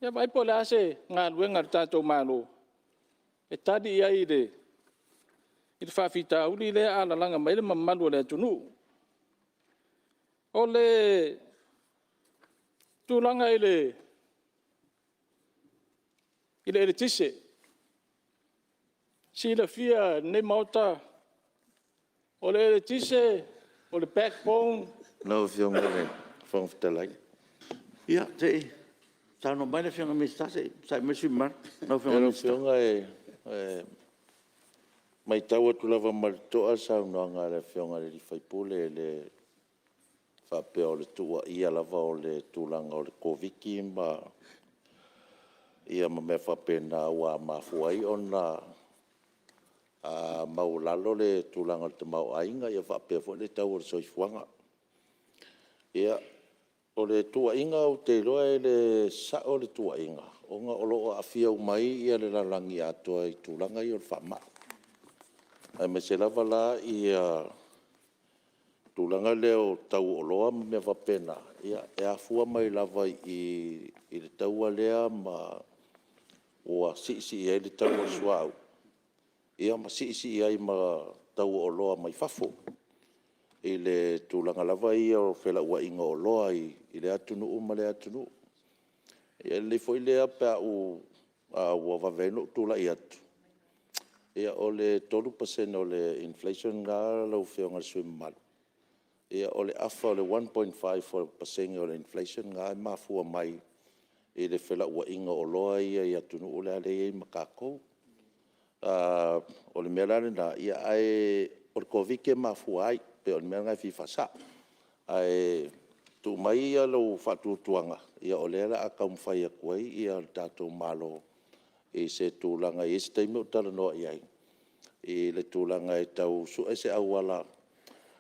ia vaai po o le a se galuega a le tatou Malo e tali i ai i le faafitauli lea e alalaga mai ai le mamalu o le atunuu. O le tulaga i le eletise, silafia e lenei Maota, o le eletise o le backbone... Lau Afioga i le Fofoga Fetalai... Ia, se i saunoa mai le Afioga i le Minisita, se i onosai mai le sui usufono mamalu. Lau Afioga e matau atu lava ma le totoa le saunoaga a le Afioga i le sui usufono e le faapea o le tuuaia lava o le tulaga o le Koviti-19 ma mea faapena ua mafua ai ona maualalo le tulaga o le tamaoaiga faapea foi le tau o le soifuaga. Ia, o le tuuaiga ou te iloa e le sao le tuuaiga, ona o lo o aafia uma ai le lalolagi atoa i tulaga ia o le faamai, aemaise lava la le tulaga lea o tau o oloa ma mea faapena, e afua mai lava i i i le taua lea ua siisii ai le tau o le suauu, ia ma siisii ai ma tau o oloa mai fafo i le tulaga lava ia o felauaiga o oloa i lea atunuu ma lea atunuu. E lelei foi lea pe a ou... ua vave ai ona ou tulai atu, ia o le 3% o le inflation lena lau Afioga i le sui usufono mamalu, o le afa o le 1.5% o le inflation lena e mafua mai i le felauaiga o oloa ia i atunuu la e i ai ma tatou. O le mea la lena, ae o le Koviti-19 e mafua ai, pei o le mea lena e fia faasao. Ae tuu mai lou faatuatuaga, o lea o le a taumafai atu ai le tatou Malo i se tulaga e i ai se taimi ou talanoa i ai i le tulaga e tau sue se auala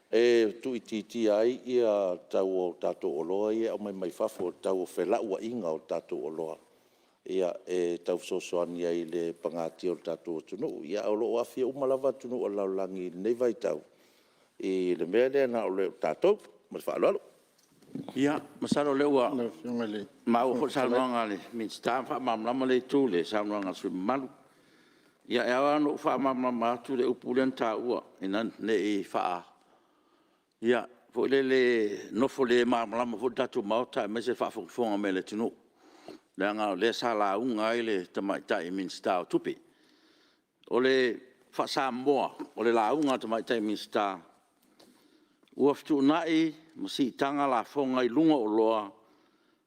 e tuuitiitia ai le tau o tatou oloa ia e aumai mai fafo, le tau o felauaiga o tatou oloa e tau fesoasoani ai i le pagatia o le tatou atunuu. Ae o lo o aafia uma lava atunuu o le lalolagi i lenei vaitau i le mea lea, e le o tatou. Ma le faaaloalo. Ia, masalo o lea ua maua foi le saunoaga a le Minisita ma faamalamalama lea itu i le saunoaga a le sui usufono mamalu. Ia, e ao lava ona ou faamalamalama atu le upu lea na taua ina ne i foi lele nofo le malamalama foi le tatou Maota aemaise le faafogafoga mai a le atunuu, leaga o lea sa lauga ai le Tamaitai Minisita o Tupe. O le faa-Samoa o le lauga a le Tamaitai Minisita, ua fetuunai ma siitaga lafoga i luga o oloa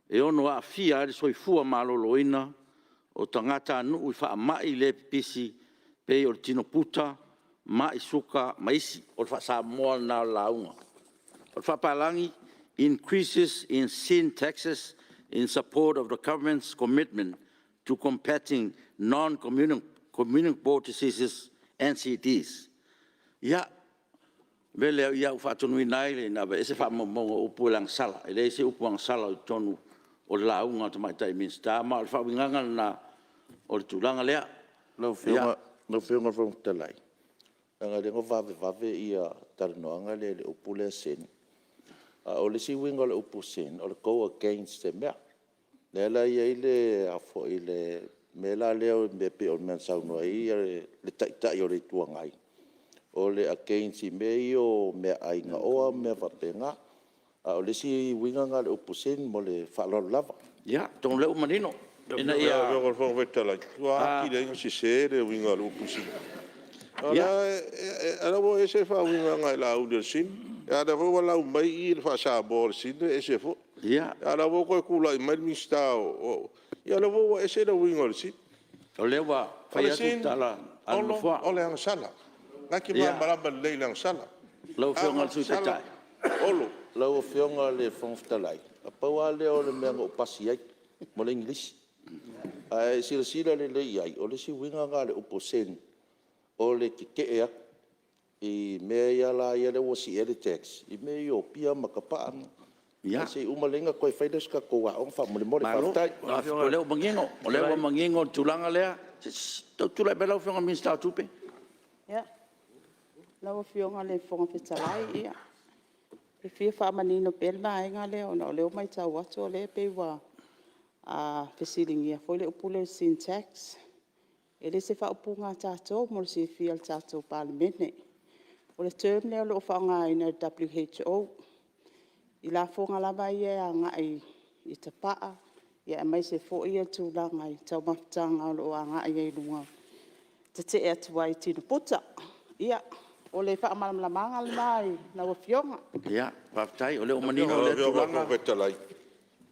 e ono aafia ai le soifua maloloina o tagatanuu i faamai le pipisi pei o le tino puta, mai suka ma isi. O le faa-Samoa lena o le lauga. O le faapapalagi, increases in sin taxes in support of the Government's commitment to combating non-communicable diseases NCDs. Ia, o le mea lea ua faatonuina ai ina ia aveese faamaumauga o upu agasala. E leai se upu agasala o i totonu o le lauga a le Tamaitai Minisita, ma o le faauigaga lena o le tulaga lea. Lau Afioga i le Fofoga Fetalai, leaga o lea na vavevave talanoaga ia i le upu lea sin, a o le isi uiga o le upu sin, o le go against se mea. Lea la e i ai le mea la lea pei o le mea na saunoa ai le Taitai o le Itu Agai, o le against i mea ia o meaai gaoa ma mea faapena. A o le isi uiga lena o le upu sin ma le faaaloalo lava. Ia, atonu o lea ua manino, ina ia… Lau Afioga i le Fofoga Fetalai, ua atili ai ona sese le uiga o le upu sin. O la ua ese le faauigaga e Laauli o le sin, a o lea foi ua lau mai i i le faa-Samoa o le sin e ese foi. A o la e foi ua toe tulai mai le Minisita o… ia o lea foi ua ese le uiga o le sin. O lea ua O fai le atu le sin tala a le Olo Nofoa. o le agasala. O lena e te malamalama lelei i le agasala. Lau Afioga i le Sui Agasala Taitai. Olo. Lau Afioga i le Fofoga Fetalai, na pau lava lea o le mea na ou pasi ai, o le igilisi. A e silasila lelei i ai, o le isi uiga lena o le upu sin, o le tetee atu i mea ia la lea ua sii ai le tax, i mea ia o pia ma tapaa. Ae se i uma lelei ona toe fai lea o se tatou aoga faamolemole. Malo. Faafetai. O lea ua manino, o lea ua manino le tulaga lea. Se i tulai mai lau Afioga i le Minisita o Tupe. Lau Afioga i le Fofoga Fetalai, e fia faamanino pea le vaega lea ona o lea ua matau atu o lea e pei ua fesiligia foi le upu lea o le sin tax. E le o se faaupuga a tatou mo le silafia e le tatou Palemene. O le term lea o lo o faaaogaina e le WHO i lafoga lava ia e agai i tapaa, aemaise foi le tulaga i taumafataga o lo o agai ai i luga, tetee atu ai i tino puta. Ia, o le faamalamalamaga lena i lau Afioga. Faafetai o lea ua manino Lau lea Afioga i le tulaga. Fofoga Fetalai,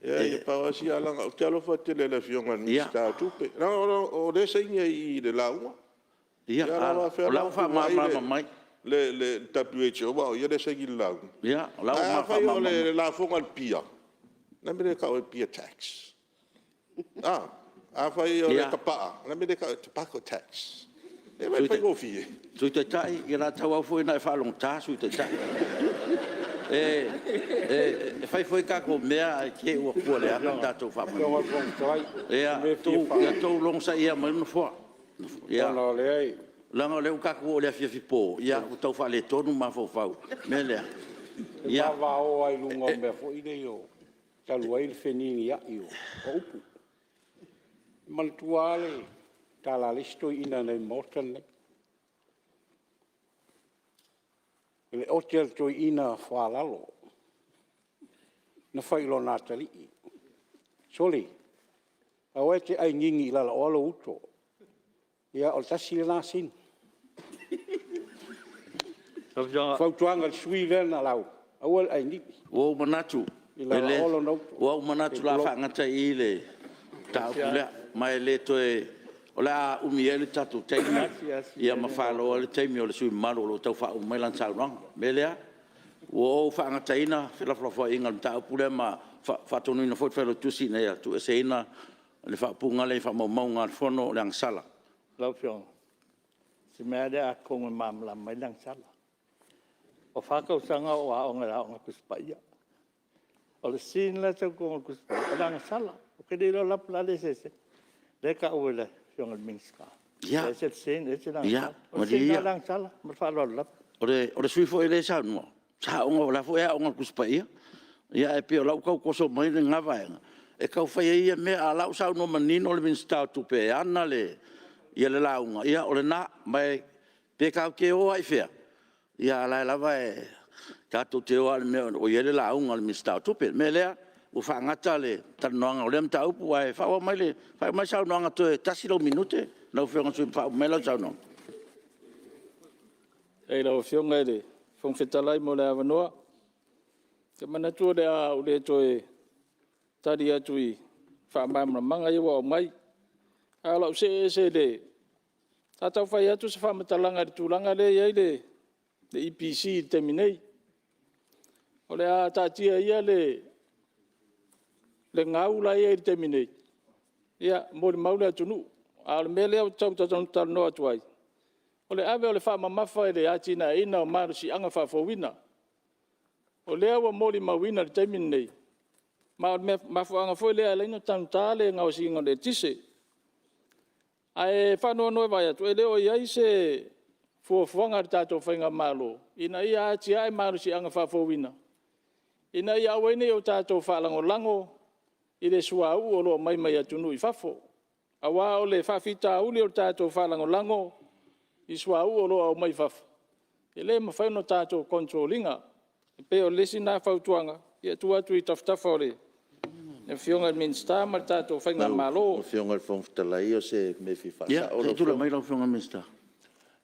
leai na pau lava si ala, ou te alofa tele i le Afioga i le Minisita o Tupe, leaga o lea e saini ai i i i le lauga. Ia, A faapefea o la la ua ona tuuai faamalamalama mai. le WHO a o ia lea e saini i le lauga? O la ua Ae afai o faamalamalama. le lafoga a le pia, o le a le mea e le tau ai o le beer tax? A, afai o le tapaa, o le a le mea e le tau ai o le tobacco tax? Ia vaai i ai i le faigofie. Le Sui Taitai, o le a tauau foi ina e faalogogata le Sui Taitai. E fai foi a tatou mea ae te i ua tua leaga le tatou faamoemoe. Ia outou logosaia mai le Nofoa, leaga o lea ua tatou oo i le afiafi po, ua tau faaletonu mafaufau. O le mea lea… E vavao lava i luga o mea foi ia talu ai le feninii o upu. E manatua lava le tala a le isi toeaina na i inei i le Maota lenei. I le ote a le toeaina Foalalo na fai i lona atalii, “Sole, aua e te ainini i lalaoa lou uto.” Ia o le tasi lena sin. O le fautuaga i le sui usufono lea na lauga, aua le ainini i lalaoa lona uto. Ua ou manatu o le a faagata ai i i le mataupu lea, ma e le toe… o le a umi ai le tatou taimi ma falo ai le taimi o le sui usufono mamalu o lo o tau faauma mai lana saunoaga. O le mea lea, ua ou faagataina felafolafoaiga i le mataupu lea ma faatonuina foi le Failautusi ina ia tuueseina le faaupuga lea i faamaumauga a le Fono o le agasala. Lau Afioga, o si mea lava lea atonu e malamalama ai le agasala. Ua 4 tausaga o ou aoga i le Aoga Tusi Paia. O le sin la e sau i totonu o le Tusi Paia, o le agasala. Ou te le iloa la po o le a le eseesega lea e tau e le Afioga i le Minisita, e ese le sin ese le agasala. O le sin lava o le agasala. Ma le faaaloalo lava. O le sui usufono foi lea e saunoa, sa aoga o la e foi e aoga i le Tusi Paia. Ae pei o la e ua tau toso mai lena vaega e tau fai ai ia mea, a o la e ua saunoa manino le Minisita o Tupe e ana le lauga, ia o lena. Ma e pe tatou te o lava i fea, a o la e lava tatou te o lava i le mea o i ai le lauga a le Minisita o Tupe. O le mea lea, ua faagata le talanoaga o lea mataupu, ae faaauau mai le saunoaga toe tasi lau minute lau Afioga i le sui usufono e faauma mai lau saunoaga. Faafetai i lau Afioga i le Fofoga Fetalai mo le avanoa. Ou te manatu o le a ou le toe tali atu i faamalamalamaga ia ua aumai. Ae o le a ou see ese i le… Sa tau fai atu se faamatalaga i le tulaga lea e i ai le EPC i le taimi nei. O le a taatia ia le gau la e i ai i le taimi nei, ia molimau le atunuu. A o le mea lea ou te tau talanoa atu ai, o le ave o le faamamafa i le atinaeina o malosiaga faafouina. O lea ua molimauina i le taimi lenei, ma o le mafuaaga foi lea e ala ai ona taugata le gaosiga o le eletise. Ae faanoanoa e vaai atu, e le o i ai se fuafuaga a le tatou faigamalo ina ia atiae malosiaga faafouina, ina ia aua ai ne i o tatou faalagolago i le suauu o lo o aumai mai atunuu i fafo. Aua o le faafitauli o le tatou faalagolago i suauu o lo o aumai fafo, e le mafai ona tatou control ina. E pei o le isi lena fautuaga e tuu atu i tafatafa o le Afioga i le Minisita ma le tatou faigamalo. Lau Afioga i le Fofoga Fetalai o se mea e fia faasao. Ia se i tulai mai lau Afioga i le Minisita.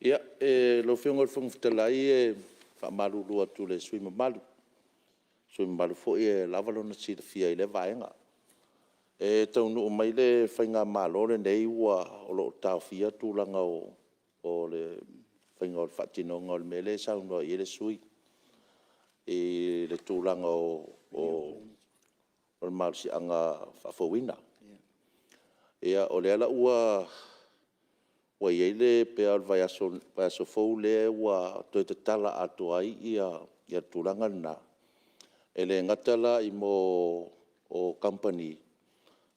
Lau Afioga i le Fofoga Fetalai e faamalulu atu i le sui usufono mamalu, o le sui usufono mamalu foi e lava lona silafia i lea vaega. E taunuu mai le faigamalo lenei o lo o taofia tulaga o le faiga o le faatinoga o le mea lea e saunoa i ai le sui usufono i le tulaga o le malosiaga faafouina. Ia, o lea la ua i ai le, pei lava o le vaiaso fou lea ua toe tatala atoa ai le tulaga lena, e le gata la i kamupani,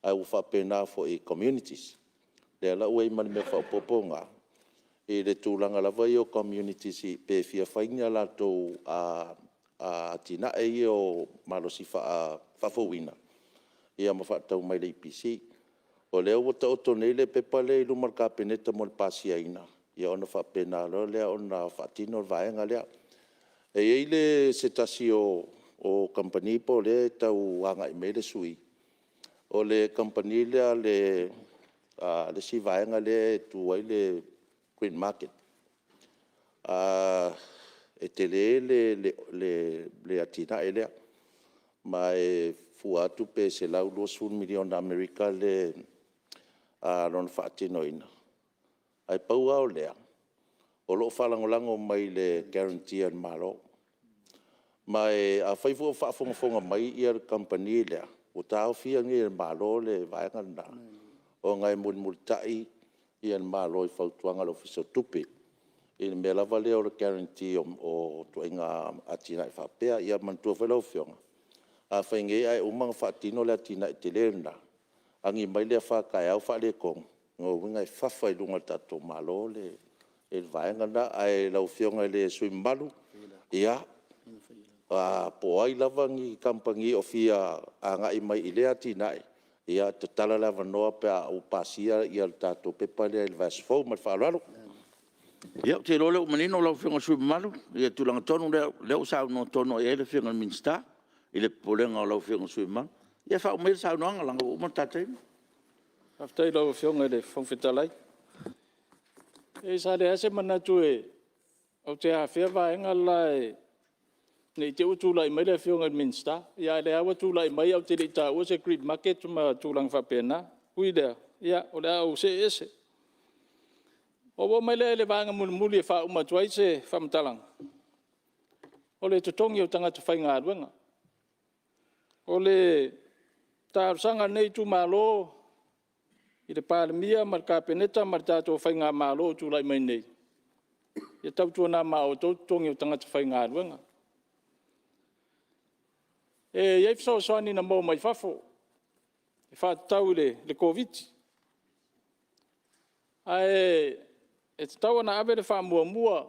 ae ua faapena foi i communities. O lea la ua i ai ma le mea faaopoopo lena i le tulaga lava ia o communities pe fia fai ni a latou atinae ia o malosi faafouina ma faatau mai i le EPC. O lea ua taoto nei le pepa lea i luma o le Kapeneta mo le pasiaina, ia ona faapena loa lea ona faatino le vaega lea. E i ai se tasi o kamupani po o lea e tau agai mai ai le sui usufono, o le kamupani lea a le isi vaega lea e tu ai le Green Market. E tele le atinae lea, ma e fua atu pe $120 miliona Amerika lona faatinoina. Ae pau lava o lea, o lo o faalagolago mai i le guarantee a le Malo. Ma afai foi o faafogafoga mai le kamupani lea, ua taofia nei e le Malo le vaega lena, ona e mulimulitai le Malo i fautuaga a le Ofisa o Tupe. i le mea lava lea o le guarantee o ituaiga atinae faapea. Ia manatua foi lau Afioga, afai nei ae uma ona faatino le atinae tele lena, agi mai le afa taeao faaletonu, lona uiga e fafa i luga o le tatou Malo le vaega lena. Ae lau Afioga i le sui usufono mamalu, ia, po o ai lava ni kamupani o fia agai mai i lea atinae, ia tatala le avanoa pe a ou pasia le tatou pepa lea i le vaiaso fou. Ma le faaaloalo. Ia, ou te iloa o lea ua manino lau Afioga i le sui usufono mamalu i le tulaga tonu lea o lea ua saunoa tonu i ai le Afioga i le Minisita i le popolega o lau Afioga i le sui usufono mamalu. Ia faauma maia le saunoaga leaga ua uma le ta taimi. Faafetai i lau Afioga i le Fofoga Fetalai. Leai sa leai lava se manatu ou te afea vaega la ne i te i ua tulai mai le Afioga i le Minisita, a o lea lava ua tulai mai ae ou te le i taua se grid market ma tulaga faapena. Ui i lea, ia o le a ou see ese. Ona ou oo mai lea i le vaega mulimuli e faauma atu ai se faamatalaga, o le totogi o tagata faigaluega. O le talosaga a lenei itumalo i le Palemia ma le Kapeneta ma le tatou faigamalo o tulai mai nei, ia tautuana ma outou totogi o tagata faigaluega. E i ai fesoasoani na maua mai fafo e faatatau i le Koviti-19, ae e tatau ona ave le faamuamua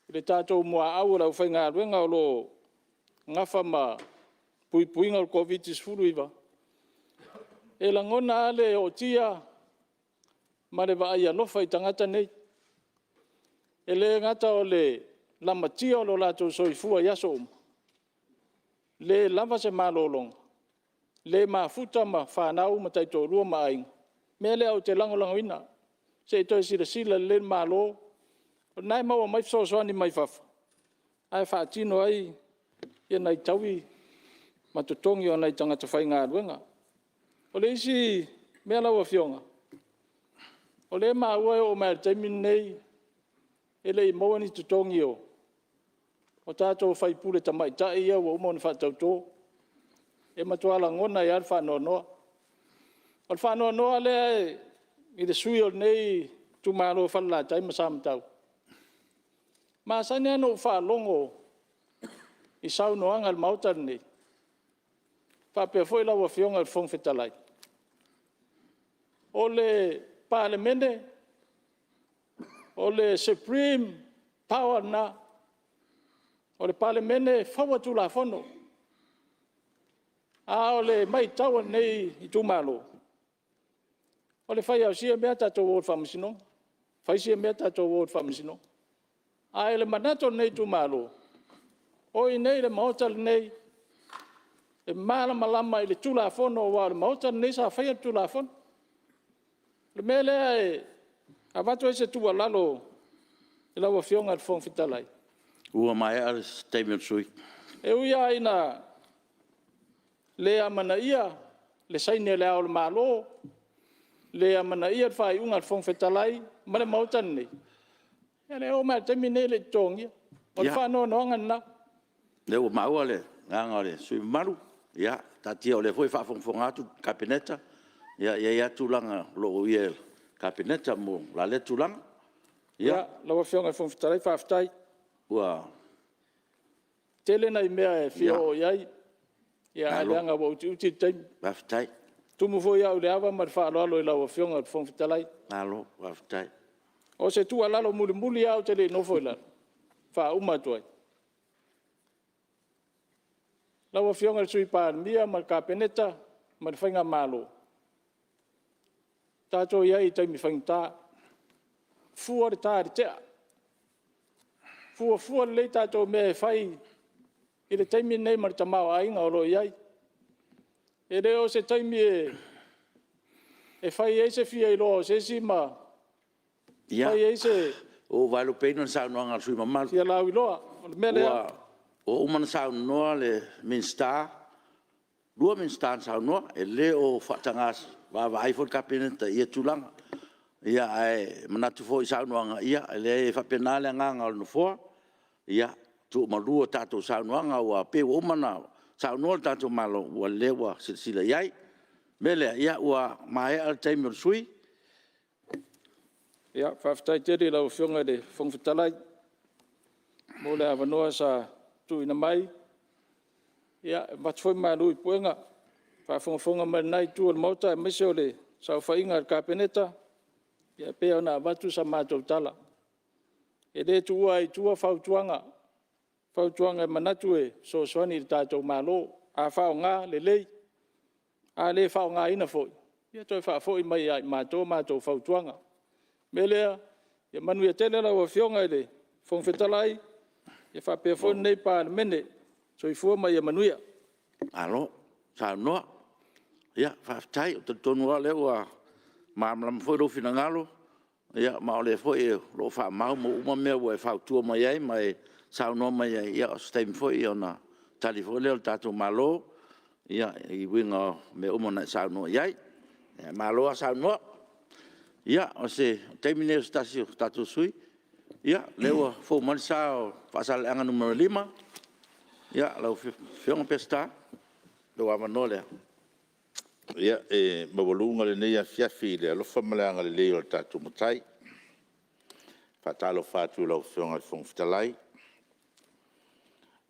i le tatou muaau o le aufaigaluega o lo o nafa ma le puipuiga o le Koviti-19. E lagona lava le ootia ma le vaai alofa i tagata nei. E le gata o le lamatia o lo latou soifua i aso uma, le lava se malologa, le mafuta ma fanau ma taitoalua ma aiga. O le mea lea ou te lagolagoina, se i toe silasila lelei le Malo, o lena e maua mai fesoasoani mai fafo, ae faatino ai nai taui ma totogi o nai tagata faigaluega. O le isi mea lau Afioga, o lea e maua e oo mai lava i le taimi lenei e le i maua ni totogi o tatou sui usufono tamaitai ia ua uma ona faatauto. E matua lagona ai lava le faanoanoa. O le faanoanoa lea i le sui usufono o lenei itumalo o Falelatai ma Samatau, e masani lava ona ou faalogo i saunoaga a le Maota lenei, faapea foi lau Afioga i le Fofoga Fetalai, o le Palemene, o le Supreme Power lena, o le Palemene e fauina Tulafono. A o le matau a lenei itumalo, o le fai lava o sia mea tatou o i le faamasinoga, fai sia mea tatou o i le faamasinoga. Ae o le manatu o lenei itumalo, o i inei i le Maota lenei e malamalama i le Tulafono aua o le Maota lenei sa faia le Tulafono. O le mea lea e avatu ai se tuualalo i lau Afioga i le Fofoga Fetalai, Ua maea le taimi o le sui usufono. E ui lava ina le amanaia le saini a Le Ao o le Malo, le amanaia le faaiuga a le Fofoga Fetalai ma le Maota lenei, ia o lea e oo mai lava i le taimi lenei e le i totogia. O le faanoanoaga lena. Ia, o lea ua maua le agaga o le sui usufono mamalu. Ia, taatia o lea foi e faafogafoga atu le Kapeneta, e i ai lava tulaga o lo o uia e le Kapeneta mo la lea tulaga. Ia, Lau Afioga i le Fofoga Fetalai, faafetai. Ua E tele nai mea e fia oo i ai, ae leaga ua utiuti le taimi. Faafetai. E tumu foi au i le ava ma le faaaloalo i lau Afioga i le Fofoga Fetalai. Malo faafetai. O se tuualalo mulimuli lava ae ou te le i nofo i lalo e faauma atu ai, lau Afioga i le Sui Palemia ma le Kapeneta ma le faigamalo, tatou i ai i taimi faigata, fua le ta i le tea, fuafua lelei tatou mea e fai i le taimi lenei ma le tamaoaiga o lo o i ai. E le o se taimi e fai ai se fiailoa o se isi ma fai ai se... Ia, ua ou vaelupeina le saunoaga a le sui usufono mamalu. Fia lauiloa. O le mea lea... Ua uma ona saunoa le Minisita, e 2 Minisita na saunoa, e le o faataga vaavaai foi le Kapeneta i ia tulaga. Ae manatu foi i saunoaga, e leai e faapena le agaga o le Nofoa, ia tuumalu a tatou saunoaga, aua e pei ua uma ona saunoa le tatou Malo, o lea ua silasila i ai. O le mea lea, ua maea le taimi o le sui usufono. Faafetai tele i lau Afioga i le Fofoga Fetalai mo le avanoa sa tuuina mai. E avatu foi malu i puega i le faafogafoga mai a lena Itu o le Maota aemaise o le saofaiga a le Kapeneta, e pei ona avatu sa matou tala, e le tuua ai i tua fautuaga, fautuaga e manatu e fesoasoani i le tatou Malo. A faaaoga lelei, a le faaaogaina foi, ia toe faafoi mai ia i matou a matou fautuaga. O le mea lea, ia manuia tele lau Afioga i le Fofoga Fetalai, faapea foi lenei Palemene. Soifua ma ia manuia. Malo saunoa. Faafetai. Ou te talitonu lava o lea ua malamalama foi lou finagalo, ma o lea foi o lo o faamaumau uma mea ua e fautua mai ai ma e saunoa mai ai. Ia o se taimi foi ona tali foi lea o le tatou Malo e uiga i mea uma na e saunoa i ai. Ae malo lava saunoa. Ia, o se taimi lenei o se tasi o tatou sui usufono. Ia, o lea ua fou mai le sa o Faasaleleaga 5, lau Afioga Peseta, o lou avanoa lea. Ia, e maualuga lenei afiafi i le alofa ma le agalelei o le tatou Matai. E faatalofa atu i lau Afioga i le Fofoga Fetalai.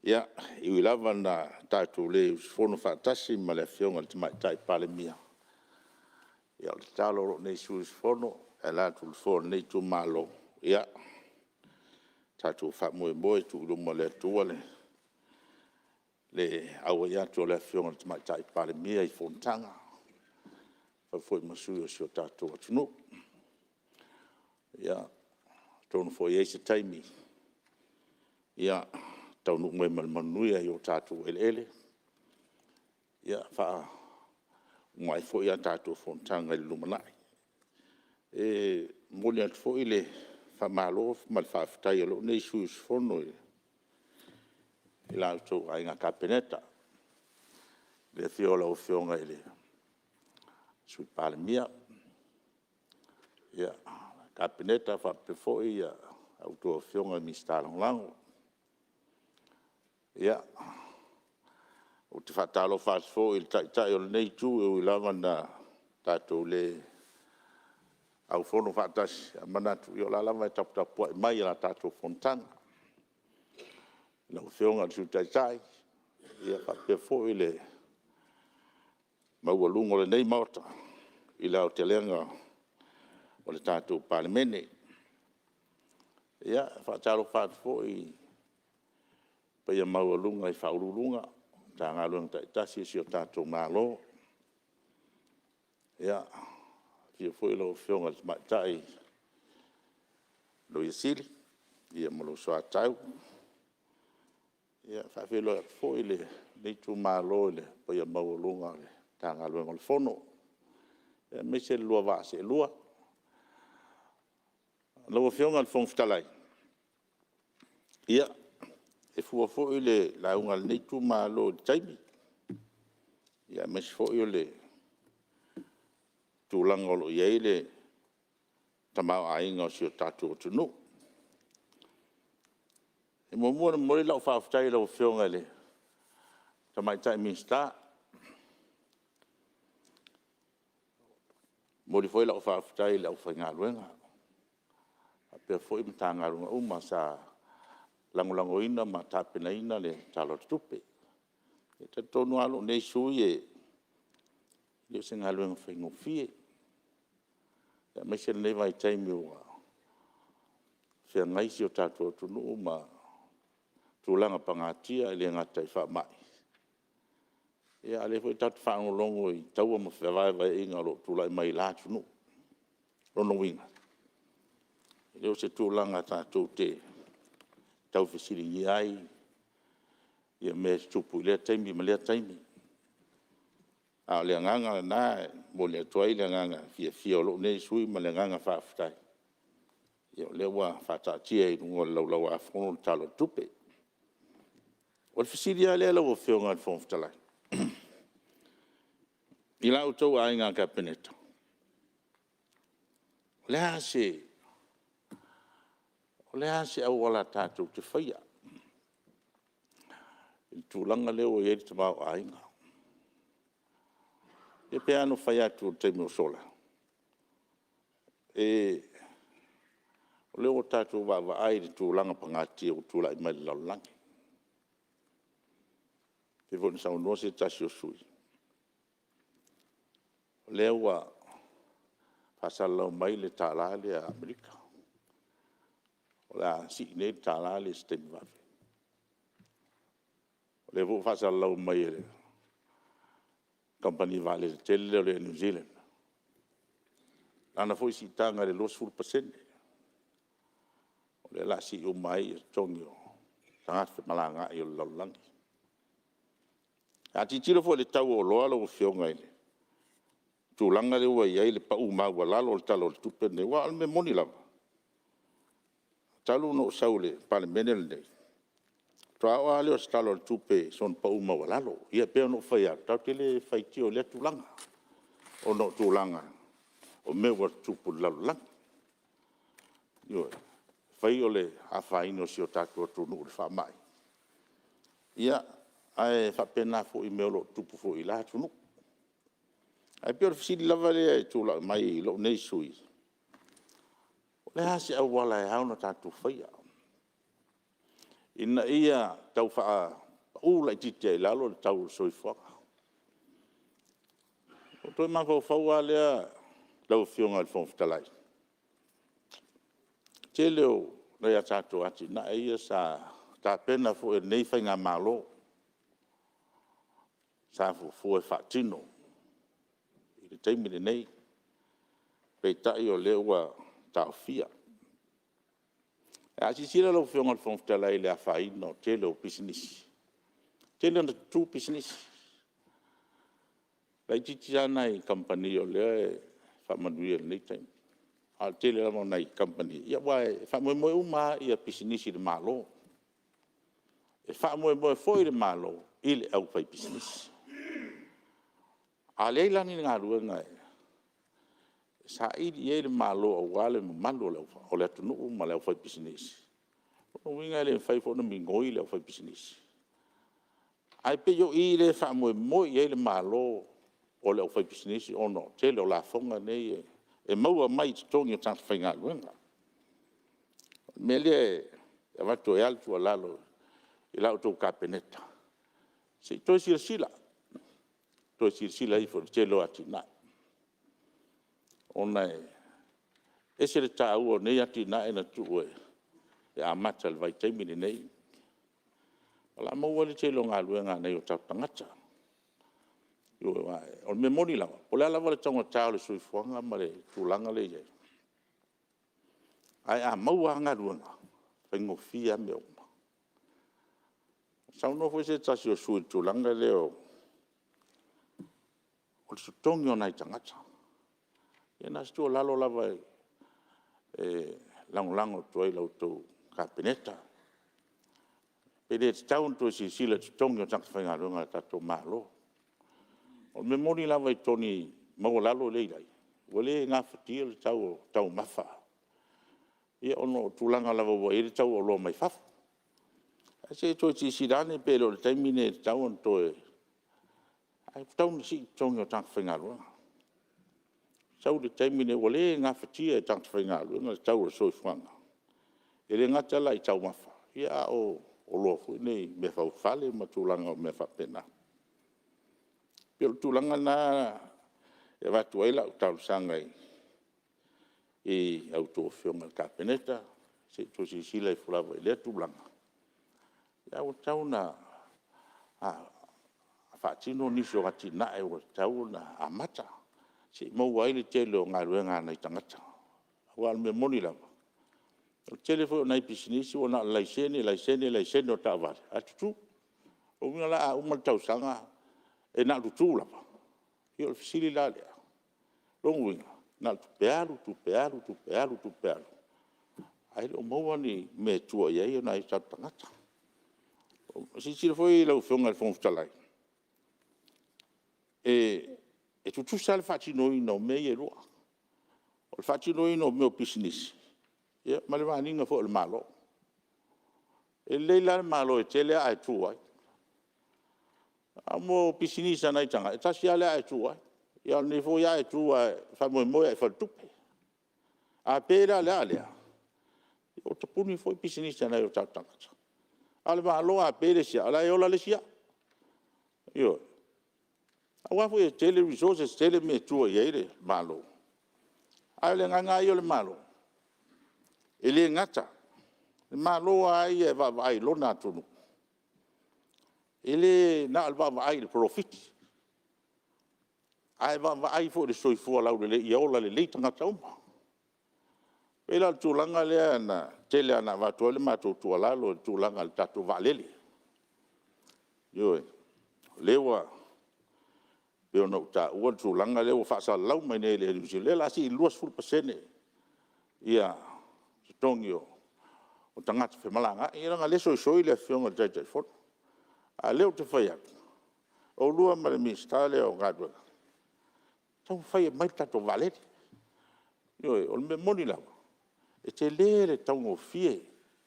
E ui lava ina tatou le usufono faatasi ma le Afioga i le Tamaitai Palemia, ia o le tatalo a lou nei sui usufono e ala atu i le nofoa o lenei itumalo, ia tatou faamoemoe e tuu i luma o le Atua le auai atu o le Afioga i le Tamaitai Palemia i fonotaga e fai foi ma sui o si o tatou atunuu. Ia, atonu foi e i ai se taimi taunuu mai ma le manuia i o tatou eleele, faauma ai foi a tatou fonotaga i le lumanai. E momoli atu foi le faamalo ma le faafetai a lou nei sui usufono i la outou Aiga Kapeneta, i le afio o lau Afioga i le Sui Palemia, le Kapeneta faapea foi a outou Afioga i Minisita Lagolago. Ia, ou te faatalofa atu foi i le Taitai o lenei Itu e ui lava ina tatou le aufono faatasi, ae manatu o la e lava e taputapuai mai i a tatou fonotaga. Lau Afioga i le Sui Taitai faapea foi le maualuga o lenei Maota i le aotelega o le tatou Palemene. Ia, e faatalofa atu foi i le paia maualuga i Ofisa Sili o Pulega o Matagaluega taitasi o si o tatou Malo. Ia, afio foi lau Afioga i le Tamaitai Loia Sili ma lou soatau. E faafeiloai atu foi lenei itumalo i le paia maualuga o le Matagaluega o le Fono, aemaise lo oulua vaa seelua. Lau Afioga i le Fofoga Fetalai, ia, e fua foi le lauga a lenei itumalo i le taimi, aemaise foi o le tulaga o lo o i ai le tamaoaiga o si o tatou atunuu. E muamua ona momoli lau faafetai i lau Afioga i le Tamaitai Minisita. E momoli foi lau faafetai i le aufaigaluega faapea foi Matagaluega uma sa lagolagoina ma tapenaina le Tala o le Tupe. E talitonu lava lou nei sui usufono e le o se galuega faigofie, aemaise lenei vaitaimi ua feagai si o tatou atunuu ma tulaga pagatia, e le gata i faamai, a o lea foi tatou te faalogologo i taua ma fevaevaeaiga o lo o tulai mai la atunuu. O lona uiga, e le o se tulaga tatou te taufesiligia ai mea e tutupu i lea taimi ma lea taimi. A o le agaga lena e momoli atu ai le agaga fiafia o lou nei sui usufono ma le agaga faafetai, o lea ua faataatia i luga o le Laulau a Fono le Tala o le Tupe. O le fesili lava lea lau Afioga i le Fofoga Fetalai, i la outou Aiga Kapeneta, o le a se auala tatou te faia i le tulaga lea ua i ai le tamaoaiga? Ia e pei lava ona ou fai atu i le taimi ua sola, O lea ua tatou vaavaai i le tulaga pagatia ua tulai mai i le lalolagi. E pei foi ona saunoa se tasi o sui usufono, o lea ua faasalalau mai le $1 lea Amerika, o le a sii nei le $1 lea i se taimi vave. O lea foi ua faasalalau mai e le Kamupani vaalele tele lea o le Air New Zealand, lana foi siitaga i le 20%. O lea o le a sii uma ai totogi o tagata femalagaai o le lalolagi. A tilotilo foi i le tau o oloa lau Afioga i le tulaga lea ua i ai le pau maualalo o le Tala o le Tupe lenei. Aua o le mea moni lava, talu ona ou sau i le Palemene lenei, faatoa oo lava lea o se Tala o le Tupe i sona pau maualalo. Ia e pei ona ou fai atu, tatou te le faitio i lea tulaga, ona o tulaga o mea ua tutupu i le lalolagi. Ioe, e fai o le afaina o si o tatou atunuu i le faamai, ae faapena foi i mea o lo o tutupu foi i la atunuu. Ae pei o le fesili lava lea e tulai mai i lou nei sui usufono, o le a se auala e ao ona tatou faia, ina ia tau faapau laitiiti ai i lalo le tau o le soifuaga? Ona ou toe mafaufau lava lea lau Afioga i le Fofoga Fetalai, i le tele o nai a tatou atinae ia sa tapena foi e lenei Faigamalo, sa fuafua e faatino i le taimi lenei, peitai o lea ua taofia. A silasila lau Afioga i le Fofoga Fetalai i le afaina o le tele o pisinisi, ua tele ina tutu pisinisi. E laitiiti lava nai kamupani o lea e faamanuia i lenei taimi, a o le tele lava o nai kamupani, aua e faamoemoe uma lava pisinisi i le Malo. E faamoemoe foi le Malo i le aufaipisinisi. A leai la ni galuega e saili i ai le Malo aua le mamalu o le atunuu ma le aufaipisinisi, o lona uiga e le mafai foi ona migoi le aufaipisinisi. Ae pei o i lea e faamoemoe i ai le Malo o le aufaipisinisi ona o le tele o lafoga nei e maua mai i totogi o tagata faigaluega. O le mea lea e avatu ai lava le tuualalo i la outou Kapeneta, se i toe silasila, toe silasila ifo i le tele o atinae, ona e ese le taua o nei atinae na tuu e amata i le vaitaimi lenei. O le a maua ai le tele o galuega a nai o tatou tagata. Aua o le mea moni lava, po o le a lava le taugata o le soifuaga ma le tulaga lea e i ai, ae a maua lava galuega, e faigofie lava mea uma. Na saunoa foi se tasi o sui usufono i le tulaga lea o le totogi o nai tagata. Ia na o se tuualalo lava e lagolago atu ai i la outou Kapeneta, pe le tatau ona toe silasila i totogi o tagata faigaluega a lo tatou Malo. O le mea moni lava i totogi maualalo lea e i ai, ua le gafatia le tau o taumafa, ona o tulaga lava ua i ai le tau o oloa mai fafo. Ae se i toe silasila ane pe le o le taimi lenei e tatau ona toe sii totogi o tagata faigaluega. Sau le taimi lenei ua le gafatia e tagata faigaluega le tau o le soifuaga. E le gata la i taumafa, a o oloa foi nei meafaufale ma tulaga o mea faapena. E pei o le tulaga lena e avatu ai lau talosaga i a outou Afioga i le Kapeneta, se i toe silasila ifo lava i lea tulaga, ae ua tatau ona faatino nisi o atinae ua tatau ona amata, se i maua ai le tele o galuega a nai tagata. Aua o le mea moni lava, o le tele foi o nai pisinisi ua na o le laisene, laisene, laisene o taavale ae tutu. O lona uiga la a uma le tausaga e na o le tutu lava. Ia o le fesili la lea? O lona uiga, na o le tupe alu, tupe alu, tupe alu, tupe alu, ae le o maua ni mea e tua i ai nai o tatou tagata. Silasila foi lau Afioga i le Fofoga Fetalai, e tutusa lava le faatinoina o mea ia e lua, o le faatinoina o mea o pisinisi ma le run ina foi o le Malo. E lelei la le Malo e tele aa e tu ai, a o pisinisi a nai tagata, e tasi lava le aa e tu ai, a o lenei foi aa e tu lava e faamoemoe lava i le faletupe. A pe la i le aa lea, Ua tapuni foi pisinisi a nai o tatou tagata. A o le Malo a pe le isi aa, o la e ola le isi aa. Ioe, aua foi e tele resources, e tele mea e tua i ai le Malo. A o le agaga lava ia o le Malo, e le gata. O le Malo lava ia e vaavaai i lona atunuu, e le na o le vaavaai i le polofiti, ae vaavaai foi i le soifua laulelei ia ola lelei tagata uma. E pei la o le tulaga lea na tele lava ina avatu ai le matou tuualalo i le tulaga i le tatou vaalele. Ioe, o lea ua pei ona ou taua le tulaga lea ua faasalalau mai nei e le Air New Zealand, o lea o le a sii i le 20% totogi o tagata femalagaai. Ia leaga o lea e soisoi le Afioga i le Taitaifono, a o lea ou te fai atu, oulua ma le Minisita lea o Galuega, taumafai e aumai le tatou vaalele. Ioe, o le mea moni lava, e tele le taugofie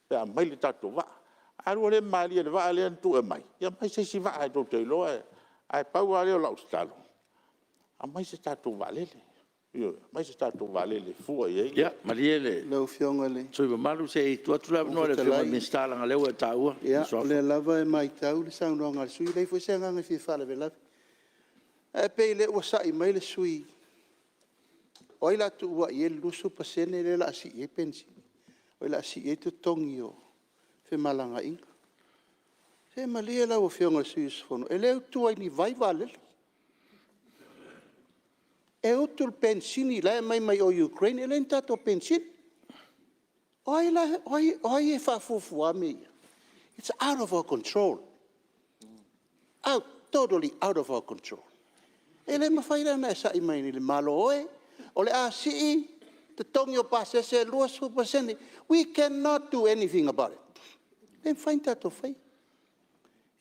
pe a aumai le tatou vaa. A lua le malilie i le vaa lea na tuu e aumai, ia aumai se isi vaa tou te iloa e… Ae pau lava lea o lau tatalo, aumai se tatou vaalele, ioe, aumai se tatou vaalele e fua i ai le… Ia malie le sui usufono mamalu, se i tuu atu le avanoa i le Afioga i le Minisita leaga o lea ua e taua lona suafa. O lea lava e matau le saunoaga a le sui usufono, e leai foi se agaga e fia faalavelave. Ae pei o lea ua sa'i mai le sui usufono o ai o le a tuuai i ai i le 20% lea o le a sii ai totogi o femalagaaiga? Se malie lau Afioga i le sui usufono, e le utua i ni vai vaalele. E utu i le penisini la e aumai mai o i Ukraine, e leai ni tatou penisini. O ai e faafuafua mea ia? It's out of our control, totally out of our control. E le mafai la ona e sa'i mai le Malo e, o le a sii totogi o pasese e 20%. We cannot do anything about it. E le mafai ona tatou faia.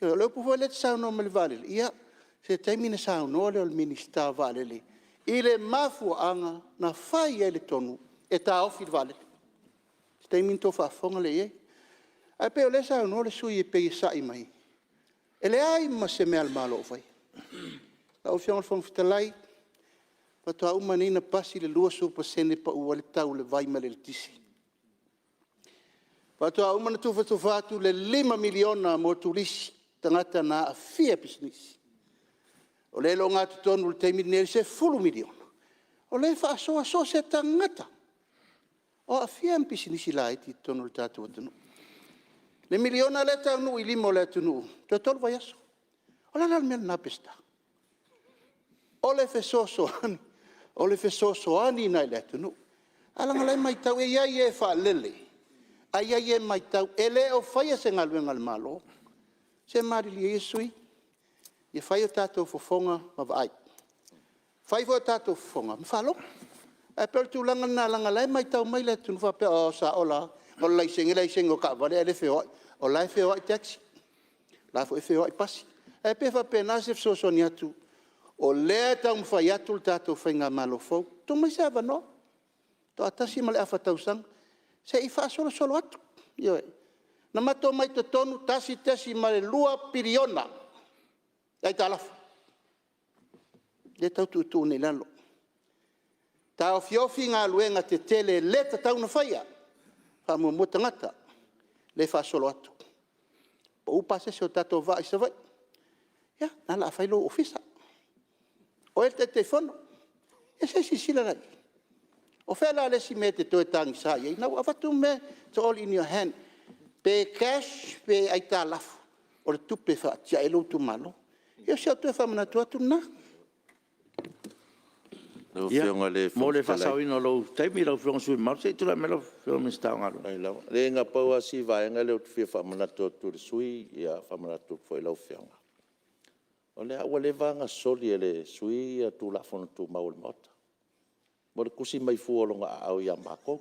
O le upu foi lea e te saunoa mai i le vaalele, ia, o se taimi ona saunoa lea o le Minisita o Vaalele i le mafuaaga na fai ai le tonu e taofi le vaalele. O se taimi ona outou faafofoga lea i ai. Ae pei o lea e saunoa le sui usufono pei e sa'i mai, e leai ma se mea a le Malo o faia. Lau Afioga i le Fofoga Fetalai, faatoa uma nei ona pasi le 20% pau ai le tau o le vai ma le eletise. Faatoa uma ona tufatufa atu le $5 miliona mo turisi, tagata na aafia pisinisi. O lea e i le ogatotonu i le taimi lenei e $10 miliona, o lea e faasoa so o se tagata o aafia ni pisinisi laiti i totonu o le tatou atunuu. O le miliona lea e taunuu i lima o le atunuu toe 3 vaiaso. O le a la le mea lena Peseta? O le fesoasoani, o le fesoasoani lena i le atunuu. Ae leaga o la e matau, e i ai e e faalele, ae i ai e matau. E le o faia se galuega a le Malo. Se malilie ia sui usufono, ia fai o tatou fofoga ma vaai, fai foi o tatou fofoga ma faalogo. Ae pei o le tulaga lena leaga o la e matau mai le atunuu faapea, o, sao la, na o le laisene laisene o taavale ae le feoai. O la e feoai taxi, o la e foi e feoai pasi. Ae pei e faapena se fesoasoani atu, o lea e taumafai atu le tatou faigamalo fou. Tuu mai se avanoa, faatoa tasi ma le afa tausaga, se i faasolosolo atu. Ioe. Na matou omai i totonu e $1.2 piliona le aitalafu, lea e tau tuutuu nei i lalo. Taofiofi galuega tetele e le tatau ona faia, faamuamua tagata, lea e faasolo atu. Pau pasese o tatou vaa i Savaii, ia o lena o le a fai lou ofisa, o oe e Taitaifono. Ia se i silasila la i ai? O fea la le isi mea e te toe tagisa i ai? O lena ua avatu mea, its all in your hand, pe cash pe aitalafu, o le tupe e faatiae ai lou itumalo. Ia o si au toe faamanatu atu lena. Lau Afioga i le Mo Fofoga le Fetalai... faasaoina o lou taimi lau Afioga i le sui usufono mamalu, se i tulai mai lau Afioga i le Minisita o Galuega. Leai na pau lava si vaega lea ou te fia faamanatu atu i le sui usufono, faamanatu atu foi i lau Afioga, o lea ua leva ona soli e le sui usufono Tulafono Tumau a le Maota, mo le tusi mai fua o lona aao ia matou.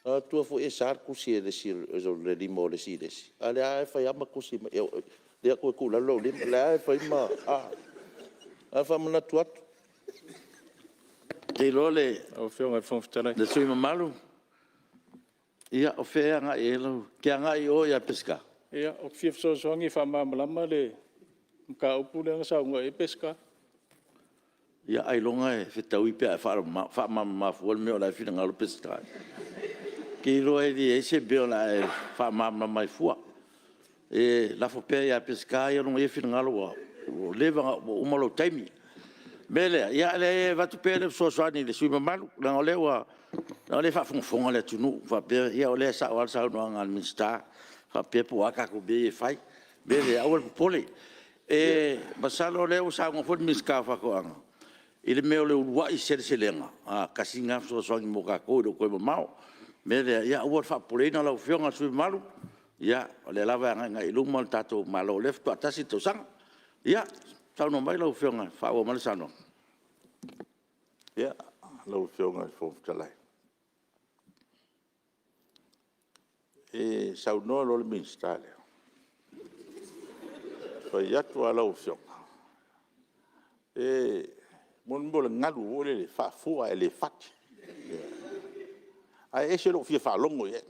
Manatua foi e sa le tusi a le isi, le lima o le isi i le isi, a o lea lava e fai ma tusi mai, lea ua toe tuu i lalo lou lima. O lea lava e fai ma… a. E faamanatu atu. Ou te iloa le sui usufono mamalu, ia o fea e agai i ai lau… E te agai i o ia Peseta? Ou te fia fesoasoani e faamalamalama le mataupu lea na saunoa i ai Peseta. Ia ailoga e fetaui pe a e faamalamalama fua le mea o la e finagalo Peseta. te iloa e leai se mea o le a e faamalamalama ai fua. E lafo pea ia Peseta ia lona finagalo ua leva ona uma lou taimi. O le mea lea, e avatu pea le fesoasoani i le sui usufono mamalu, leaga o lea e faafogafoga le atunuu faapea, ia o lea e sao lava le saunoaga a le Minisita, faapea po o a tatou mea ia e fai. O le mea lea, aua le popole. E masalo o lea ua saunoa foi le Minisita o Faatoaga i le mea o le uluai seleselega, tasi lena fesoasoani mo tatou e le o toe mamao. O le mea lea, aua le faapopoleina lau Afioga i le sui usufono mamalu, o lea lava e agaigai i luma le tatou Malo o lea faatoa tasi le tausaga. Ia saunoa mai lau Afioga e faaauau mai le saunoaga. Lau Afioga i le Fofoga Fetalai, e saunoa loa le Minisita lea, e fai atu lava lau Afioga, mo le mea o le galu foi lele e faafua ae le fati. Ae ese lou fia faalogo i ai,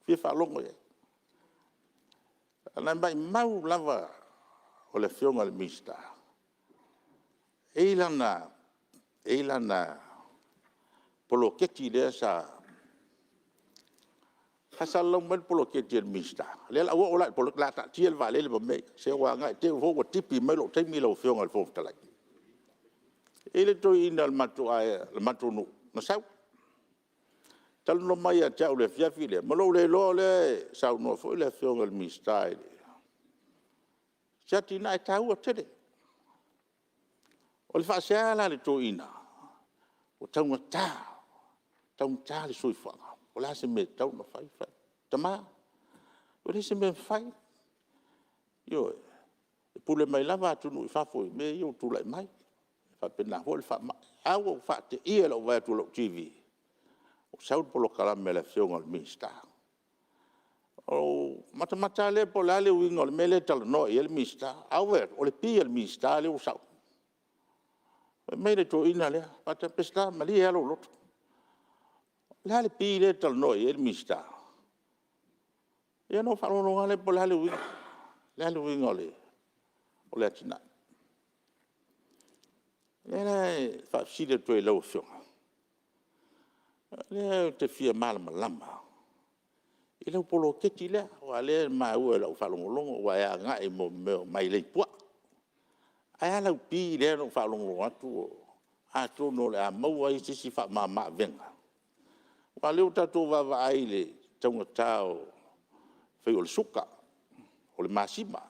fia faalogo i ai. Ae maumau lava o le Afioga i le Minisita, e i ai lana poloketi lea sa faasalalau mai le poloketi a le Minisita. O lea o le a ou oo la i le poloketi, o le a taatia le vaalele ma mea ia, se ua agai i te i foi ua tipi mai lou taimi lau Afioga i le Fofoga Fetalai. E i ai le toeaina o le matou nuu na sau, talanoa mai ia te au i le afiafi lea, ma lou le iloa o lea e saunoa foi le Afioga i le Minisita i se atinae taua tele. O le faasea la a le toeaina, ua taugata, taugata le soifuaga, o le a se mea e tatau ona fai? Ou fai atu, tama, ua leai se mea e mafai. Ioe, e pule mai lava atunuu i fafo i mea ia ua tulai mai, e faapena foi le faamai. Ae ua ou faateia i lou vaai atu i lau TV o sau le polokalame a le Afioga i le Minisita. Ona ou matamata lava lea po o le a le uiga o le mea lea e talanoa i ai le Minisita. Ae ou vaai atu o le bee a le Minisita lea ua sau. Fai mai le toeaina lea, Peseta malie lava lou loto, o le a le bee lea e talanoa i ai le Minisita? Ia ona ou faalogologo lava lea po o le a le uiga, o le a le uiga o le atinae. O lea la e faafesili atu ai i lau Afioga, o lea ou te fia malamalama i lau poloketi lea, aua o lea e maua i lau faalogologo ua e agai i mea o mailei puaa. Ae a lau bee lea na ou faalogologo atu atonu o le a maua ai se isi faamama avega. Aua o lea ua tatou vaavaai i le taugata e pei o le suka, o le masima.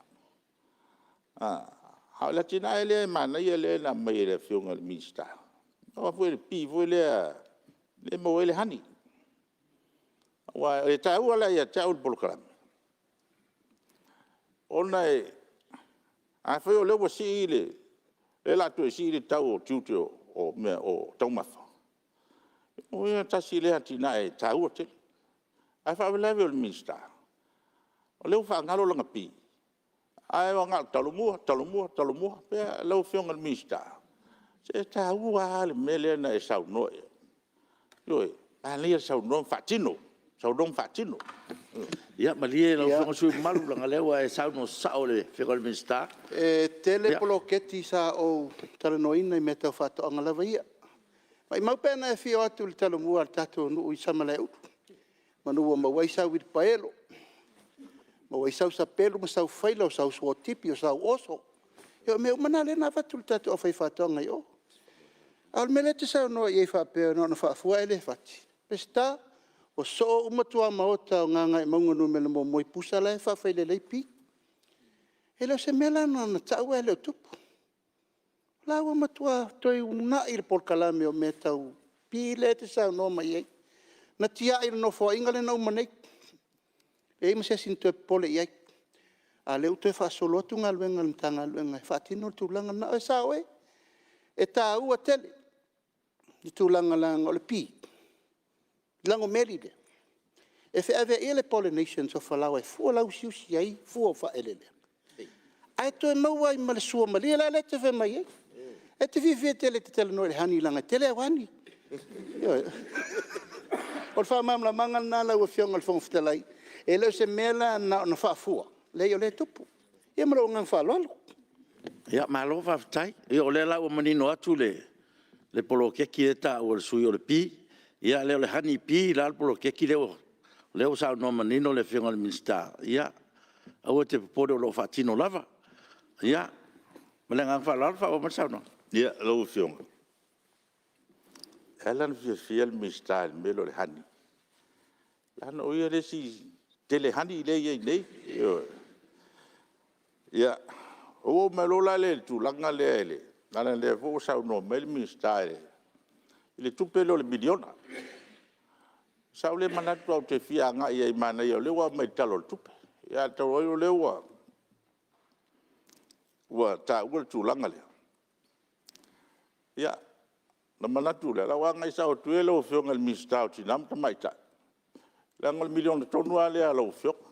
A o le atinae lea e manaia lea na aumai e le Afioga i le Minisita, le bee foi lea e maua ai le honey. Aua e taua la ia te au le polokalame, ona afai o lea ua sii le, o lea o le a toe sii le tau o tiute o taumafa, lona uiga tasi lea atinae e taua tele. A o le faalavelave o le Minisita, o lea ua faagalo lana bee, ae na o le talomua, talomua, talomua. Lau Afioga i le Minisita, se e taua lava le mea lea na e saunoa i ai. Ioe, manaia le saunoa ma faatino, saunoa ma faatino. Ia malie lau Afioga i le sui usufono mamalu, leaga o lea ua e saunoa sao i le Afioga i le Minisita. E tele poloketi sa ou talanoaina i mea tau faatoaga lava ia. Maumau pe ana e afio atu i le talomua a le tatou nuu i Samalaeulu, manu ua maua ai sau uilipaelo, maua ai sau sapelu ma sau faila, o sau suotipi o sau oso. Ia o mea uma na lea na avatu i le tatou aufaifaatoaga i o. A o le mea lea e te saunoa i ai faapea na ona faafua ae le fati, Peseta, ua soo uma tuamaota o Gagaemauga 1 i pusa la e faafailele ai pi. E le o se mea la na ona tau ae le o tupu. O la ua matua toe uunai le polokalame o mea tau bee lea e te saunoa mai ai. Na tiai e le Nofoaiga lea na uma nei, leai ma se isi na toe popole i ai, a o lea ua toe faasolo atu galuega a le Matagaluega e faatino le tulaga lena. E sao oe, e taua tele le tulaga leaga o le bee, lagomeli lea, e feaveaia le pollination o flower e fua lauusiusi ai fua o faaeleeleaga, ae toe maua ai ma le suamalie la lea e te fai mai ai. E te fiafia tele e te talanoa i le honey leaga e tele au honey. Ioe. O le faamalamalamaga lena lau Afioga i le Fofoga Fetalai, e le o se mea la na ona faafua, leai o lea e tupu. Ia ma lou agaga faaaloalo. Malo faafetai. Ia o lea la ua manino atu le poloketi lea e taua e le sui usufono o le bee. Ia o le honey bee la le poloketi lea ua saunoa manino le Afioga i le Minisita, ia aua e te popole o lo o faatino lava. Ia ma le agaga faaaloalo faaauau mai le saunoaga. Ia, lau Afioga, e ala ona fiafia le Minisita i le mea lea o le honey, leaga o ia le isi tele honey lea e i ai nei. Ioe. Ia, ona ou oo mai loa lea i le tulaga lea, leaga o lea foi ua saunoa mai le Minisita i le tupe lea o le $1 miliona. Sa ou le manatu lava ou te fia agai i ai manaia o lea ua aumai i le Tala o le Tupe, ae talu ai o lea ua taua le tulaga lea, ia, ona manatu lea, o le a ou agai sao atu ia i lau Afioga i le Minisita o Tina ma Tamaitai, leaga o le $1miliona tonu lava lea a lau Afioga.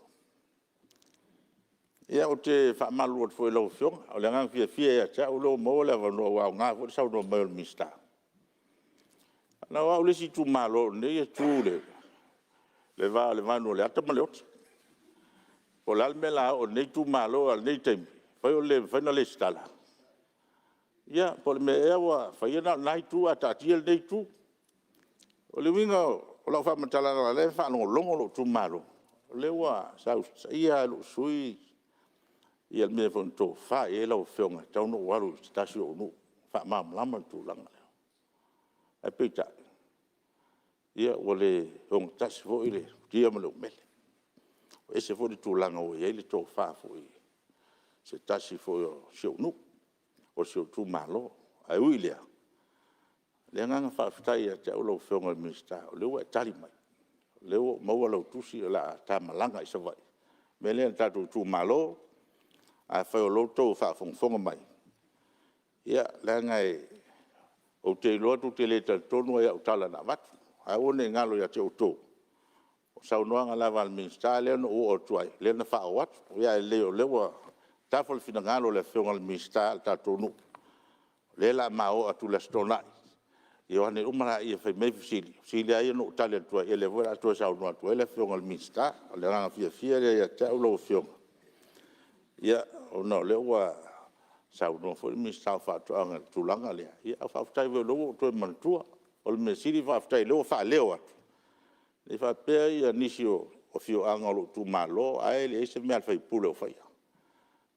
Ia ou te faamalulu atu foi i lau Afioga, o le agaga fiafia ia te au o lea ua maua le avanoa, ua aoga foi le saunoa mai o le Minisita. Leaga o au le isi itumalo o lenei e tu i le va o le vanu o le ata ma le oti. Po o le a le mea o le a oo i lenei itumalo, a o lenei taimi, e fai o le le mafai ona resitala. Ia po o le mea ea ua fai ai na o lena Itu ae taatia lenei Itu. O le uiga o lau faamatalaga o lea e faalogologo lou itumalo, o lea ua usitaia lava e lou sui usufono le mea foi na tofa i ai lau Afioga e tatau ona ou alu i se tasi o ou nuu e faamalamalama le tulaga lea. Ae peitai, ua le ogatasi foi le futia ma le umele. Ua ese foi le tulaga ua i ai le tofa foi a se tasi foi o si ou nuu, o si ou itumalo. Ae ui i lea, o le agaga faafetai ia te au lau Afioga i le Minisita, o lea ua e tali mai, o lea ua ou maua lau tusi o le a ta malaga i Savaii. O le mea lea le tatou itumalo, afai o lea ua outou faafogafoga mai, ia, leaga ou te iloa tou te le talitonu lava i au tala na avatu. Ae aua ne i galo ia te outou, o saunoaga lava a le Minisita lea na ou oo atu ai, lea na faaoo atu. Ae lelei o lea ua tafa le finagalo o le Afioga i le Minisita a le tatou nuu, o lea o le a ma oo atu i le Aso Toonai, ia o ane uma laia e fai mai fesili, o fesili lava ia na ou tali atu ai, ia o lea foi o le a toe saunoa atu ai le Afioga i le Minisita. O le agaga fiafia lea ia te au lau Afioga, ona o lea ua saunoa foi le Minisita o Faatoaga i le tulaga lea, ae faafetai foi o lea ua ou toe manatua. O le mea sili faafetai o lea ua faaleo atu, ne i faapea nisi o afioaga o lou itumalo ai e leai se mea a le sui usufono o faia.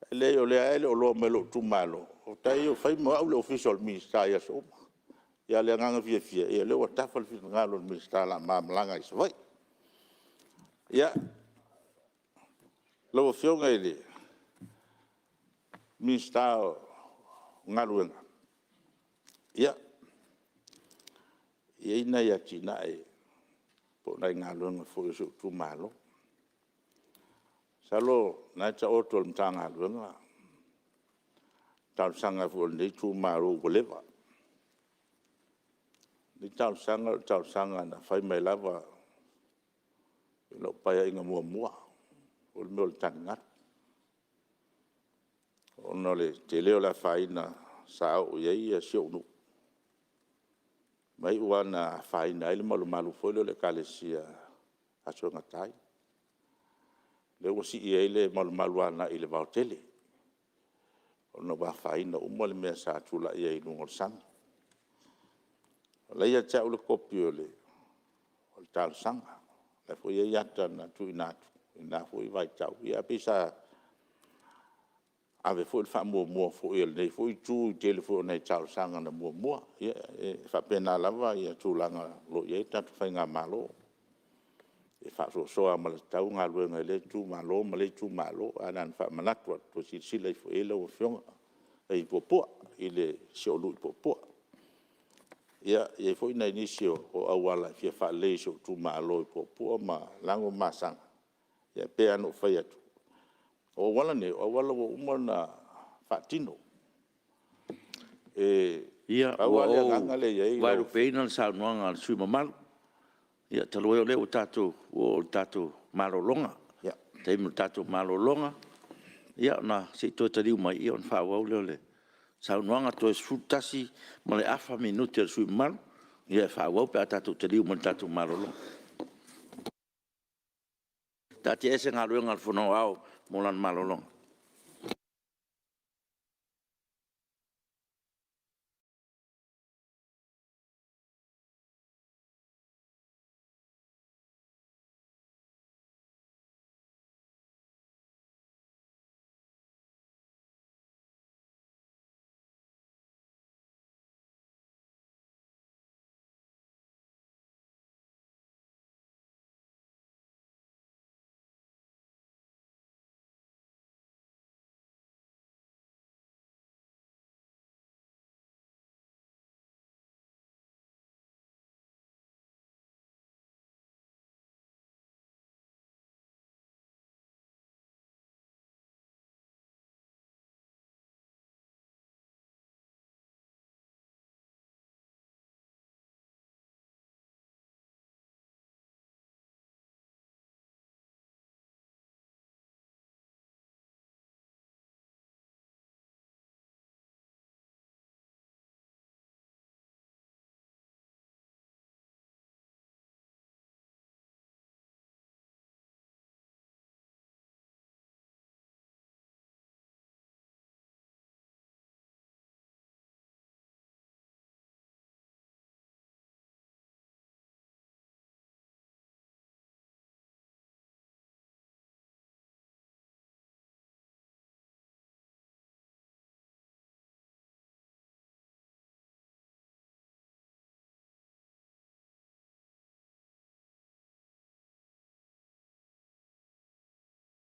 E leai o lea lava e le o iloa mai e lou itumalo, o tai e fai mo au le ofisa o le Minisita i aso uma. A o le agaga fiafia, o lea ua tafa le finagalo o le Minisita o le a ma malaga i Savaii. Ia, lau Afioga i le Minisita o Galuega, ia, e i ai nai atinae po o nai galuega foi a si ou itumalo. Masalo o lena e taoto i le Matagaluega talosaga foi a lenei itumalo ua leva. O lenei talosaga o le talosaga na fai mai lava i lau Paeaiga muamua, o le mea o le taligalu, ona o le tele o le afaina sa oo i ai si ou nuu, na iu lava ina afaina ai le malumalu foi lea o le Ekalesia Aso e Gata ai, lea ua sii ai le malumalu agai i le vaotele, ona ua afaina uma le mea sa tulai ai i luga o le sami. O la e ia te au le kopi o le talosaga, o la foi e i ai ata na tuuina atu i lena foi vaitau, ae pei sa ave foi le faamuamua foi a lenei foi Itu i le tele foi o nai talosaga na muamua. Ia e faapena lava tulaga o lo o i ai le tatou faigamalo, e faasoasoa lava ma le tatau galuega i lea itumalo ma lea itumalo. Ae na ona faamanatu atu, toe silasila ifo i ai lau Afioga i Puapua, si ou nuu i Puapua. Ia, e i ai foi nai nisi o auala e fia faalelei o si ou itumalo i Puapua ma Lago ma Asaga, ia e pei lava ona ou fai atu, o auala nei, o auala ua uma ona faatino. E Ia, pau ua lava le ou agaga lea e i ai lau vaelupeina le saunoaga a le sui usufono mamalu. Ia talu ai o lea ua tatou oo i le tatou malologa, o le taimi o le tatou malologa, ia se i toe taliu mai ona faaauau lea o le saunoaga. Toe 11 ma le afa minute o le sui usufono mamalu e faaauau pe a tatou taliu mai i le tatou malologa. E faataatiaese Galuega a le Fono Aoao mo lana malologa.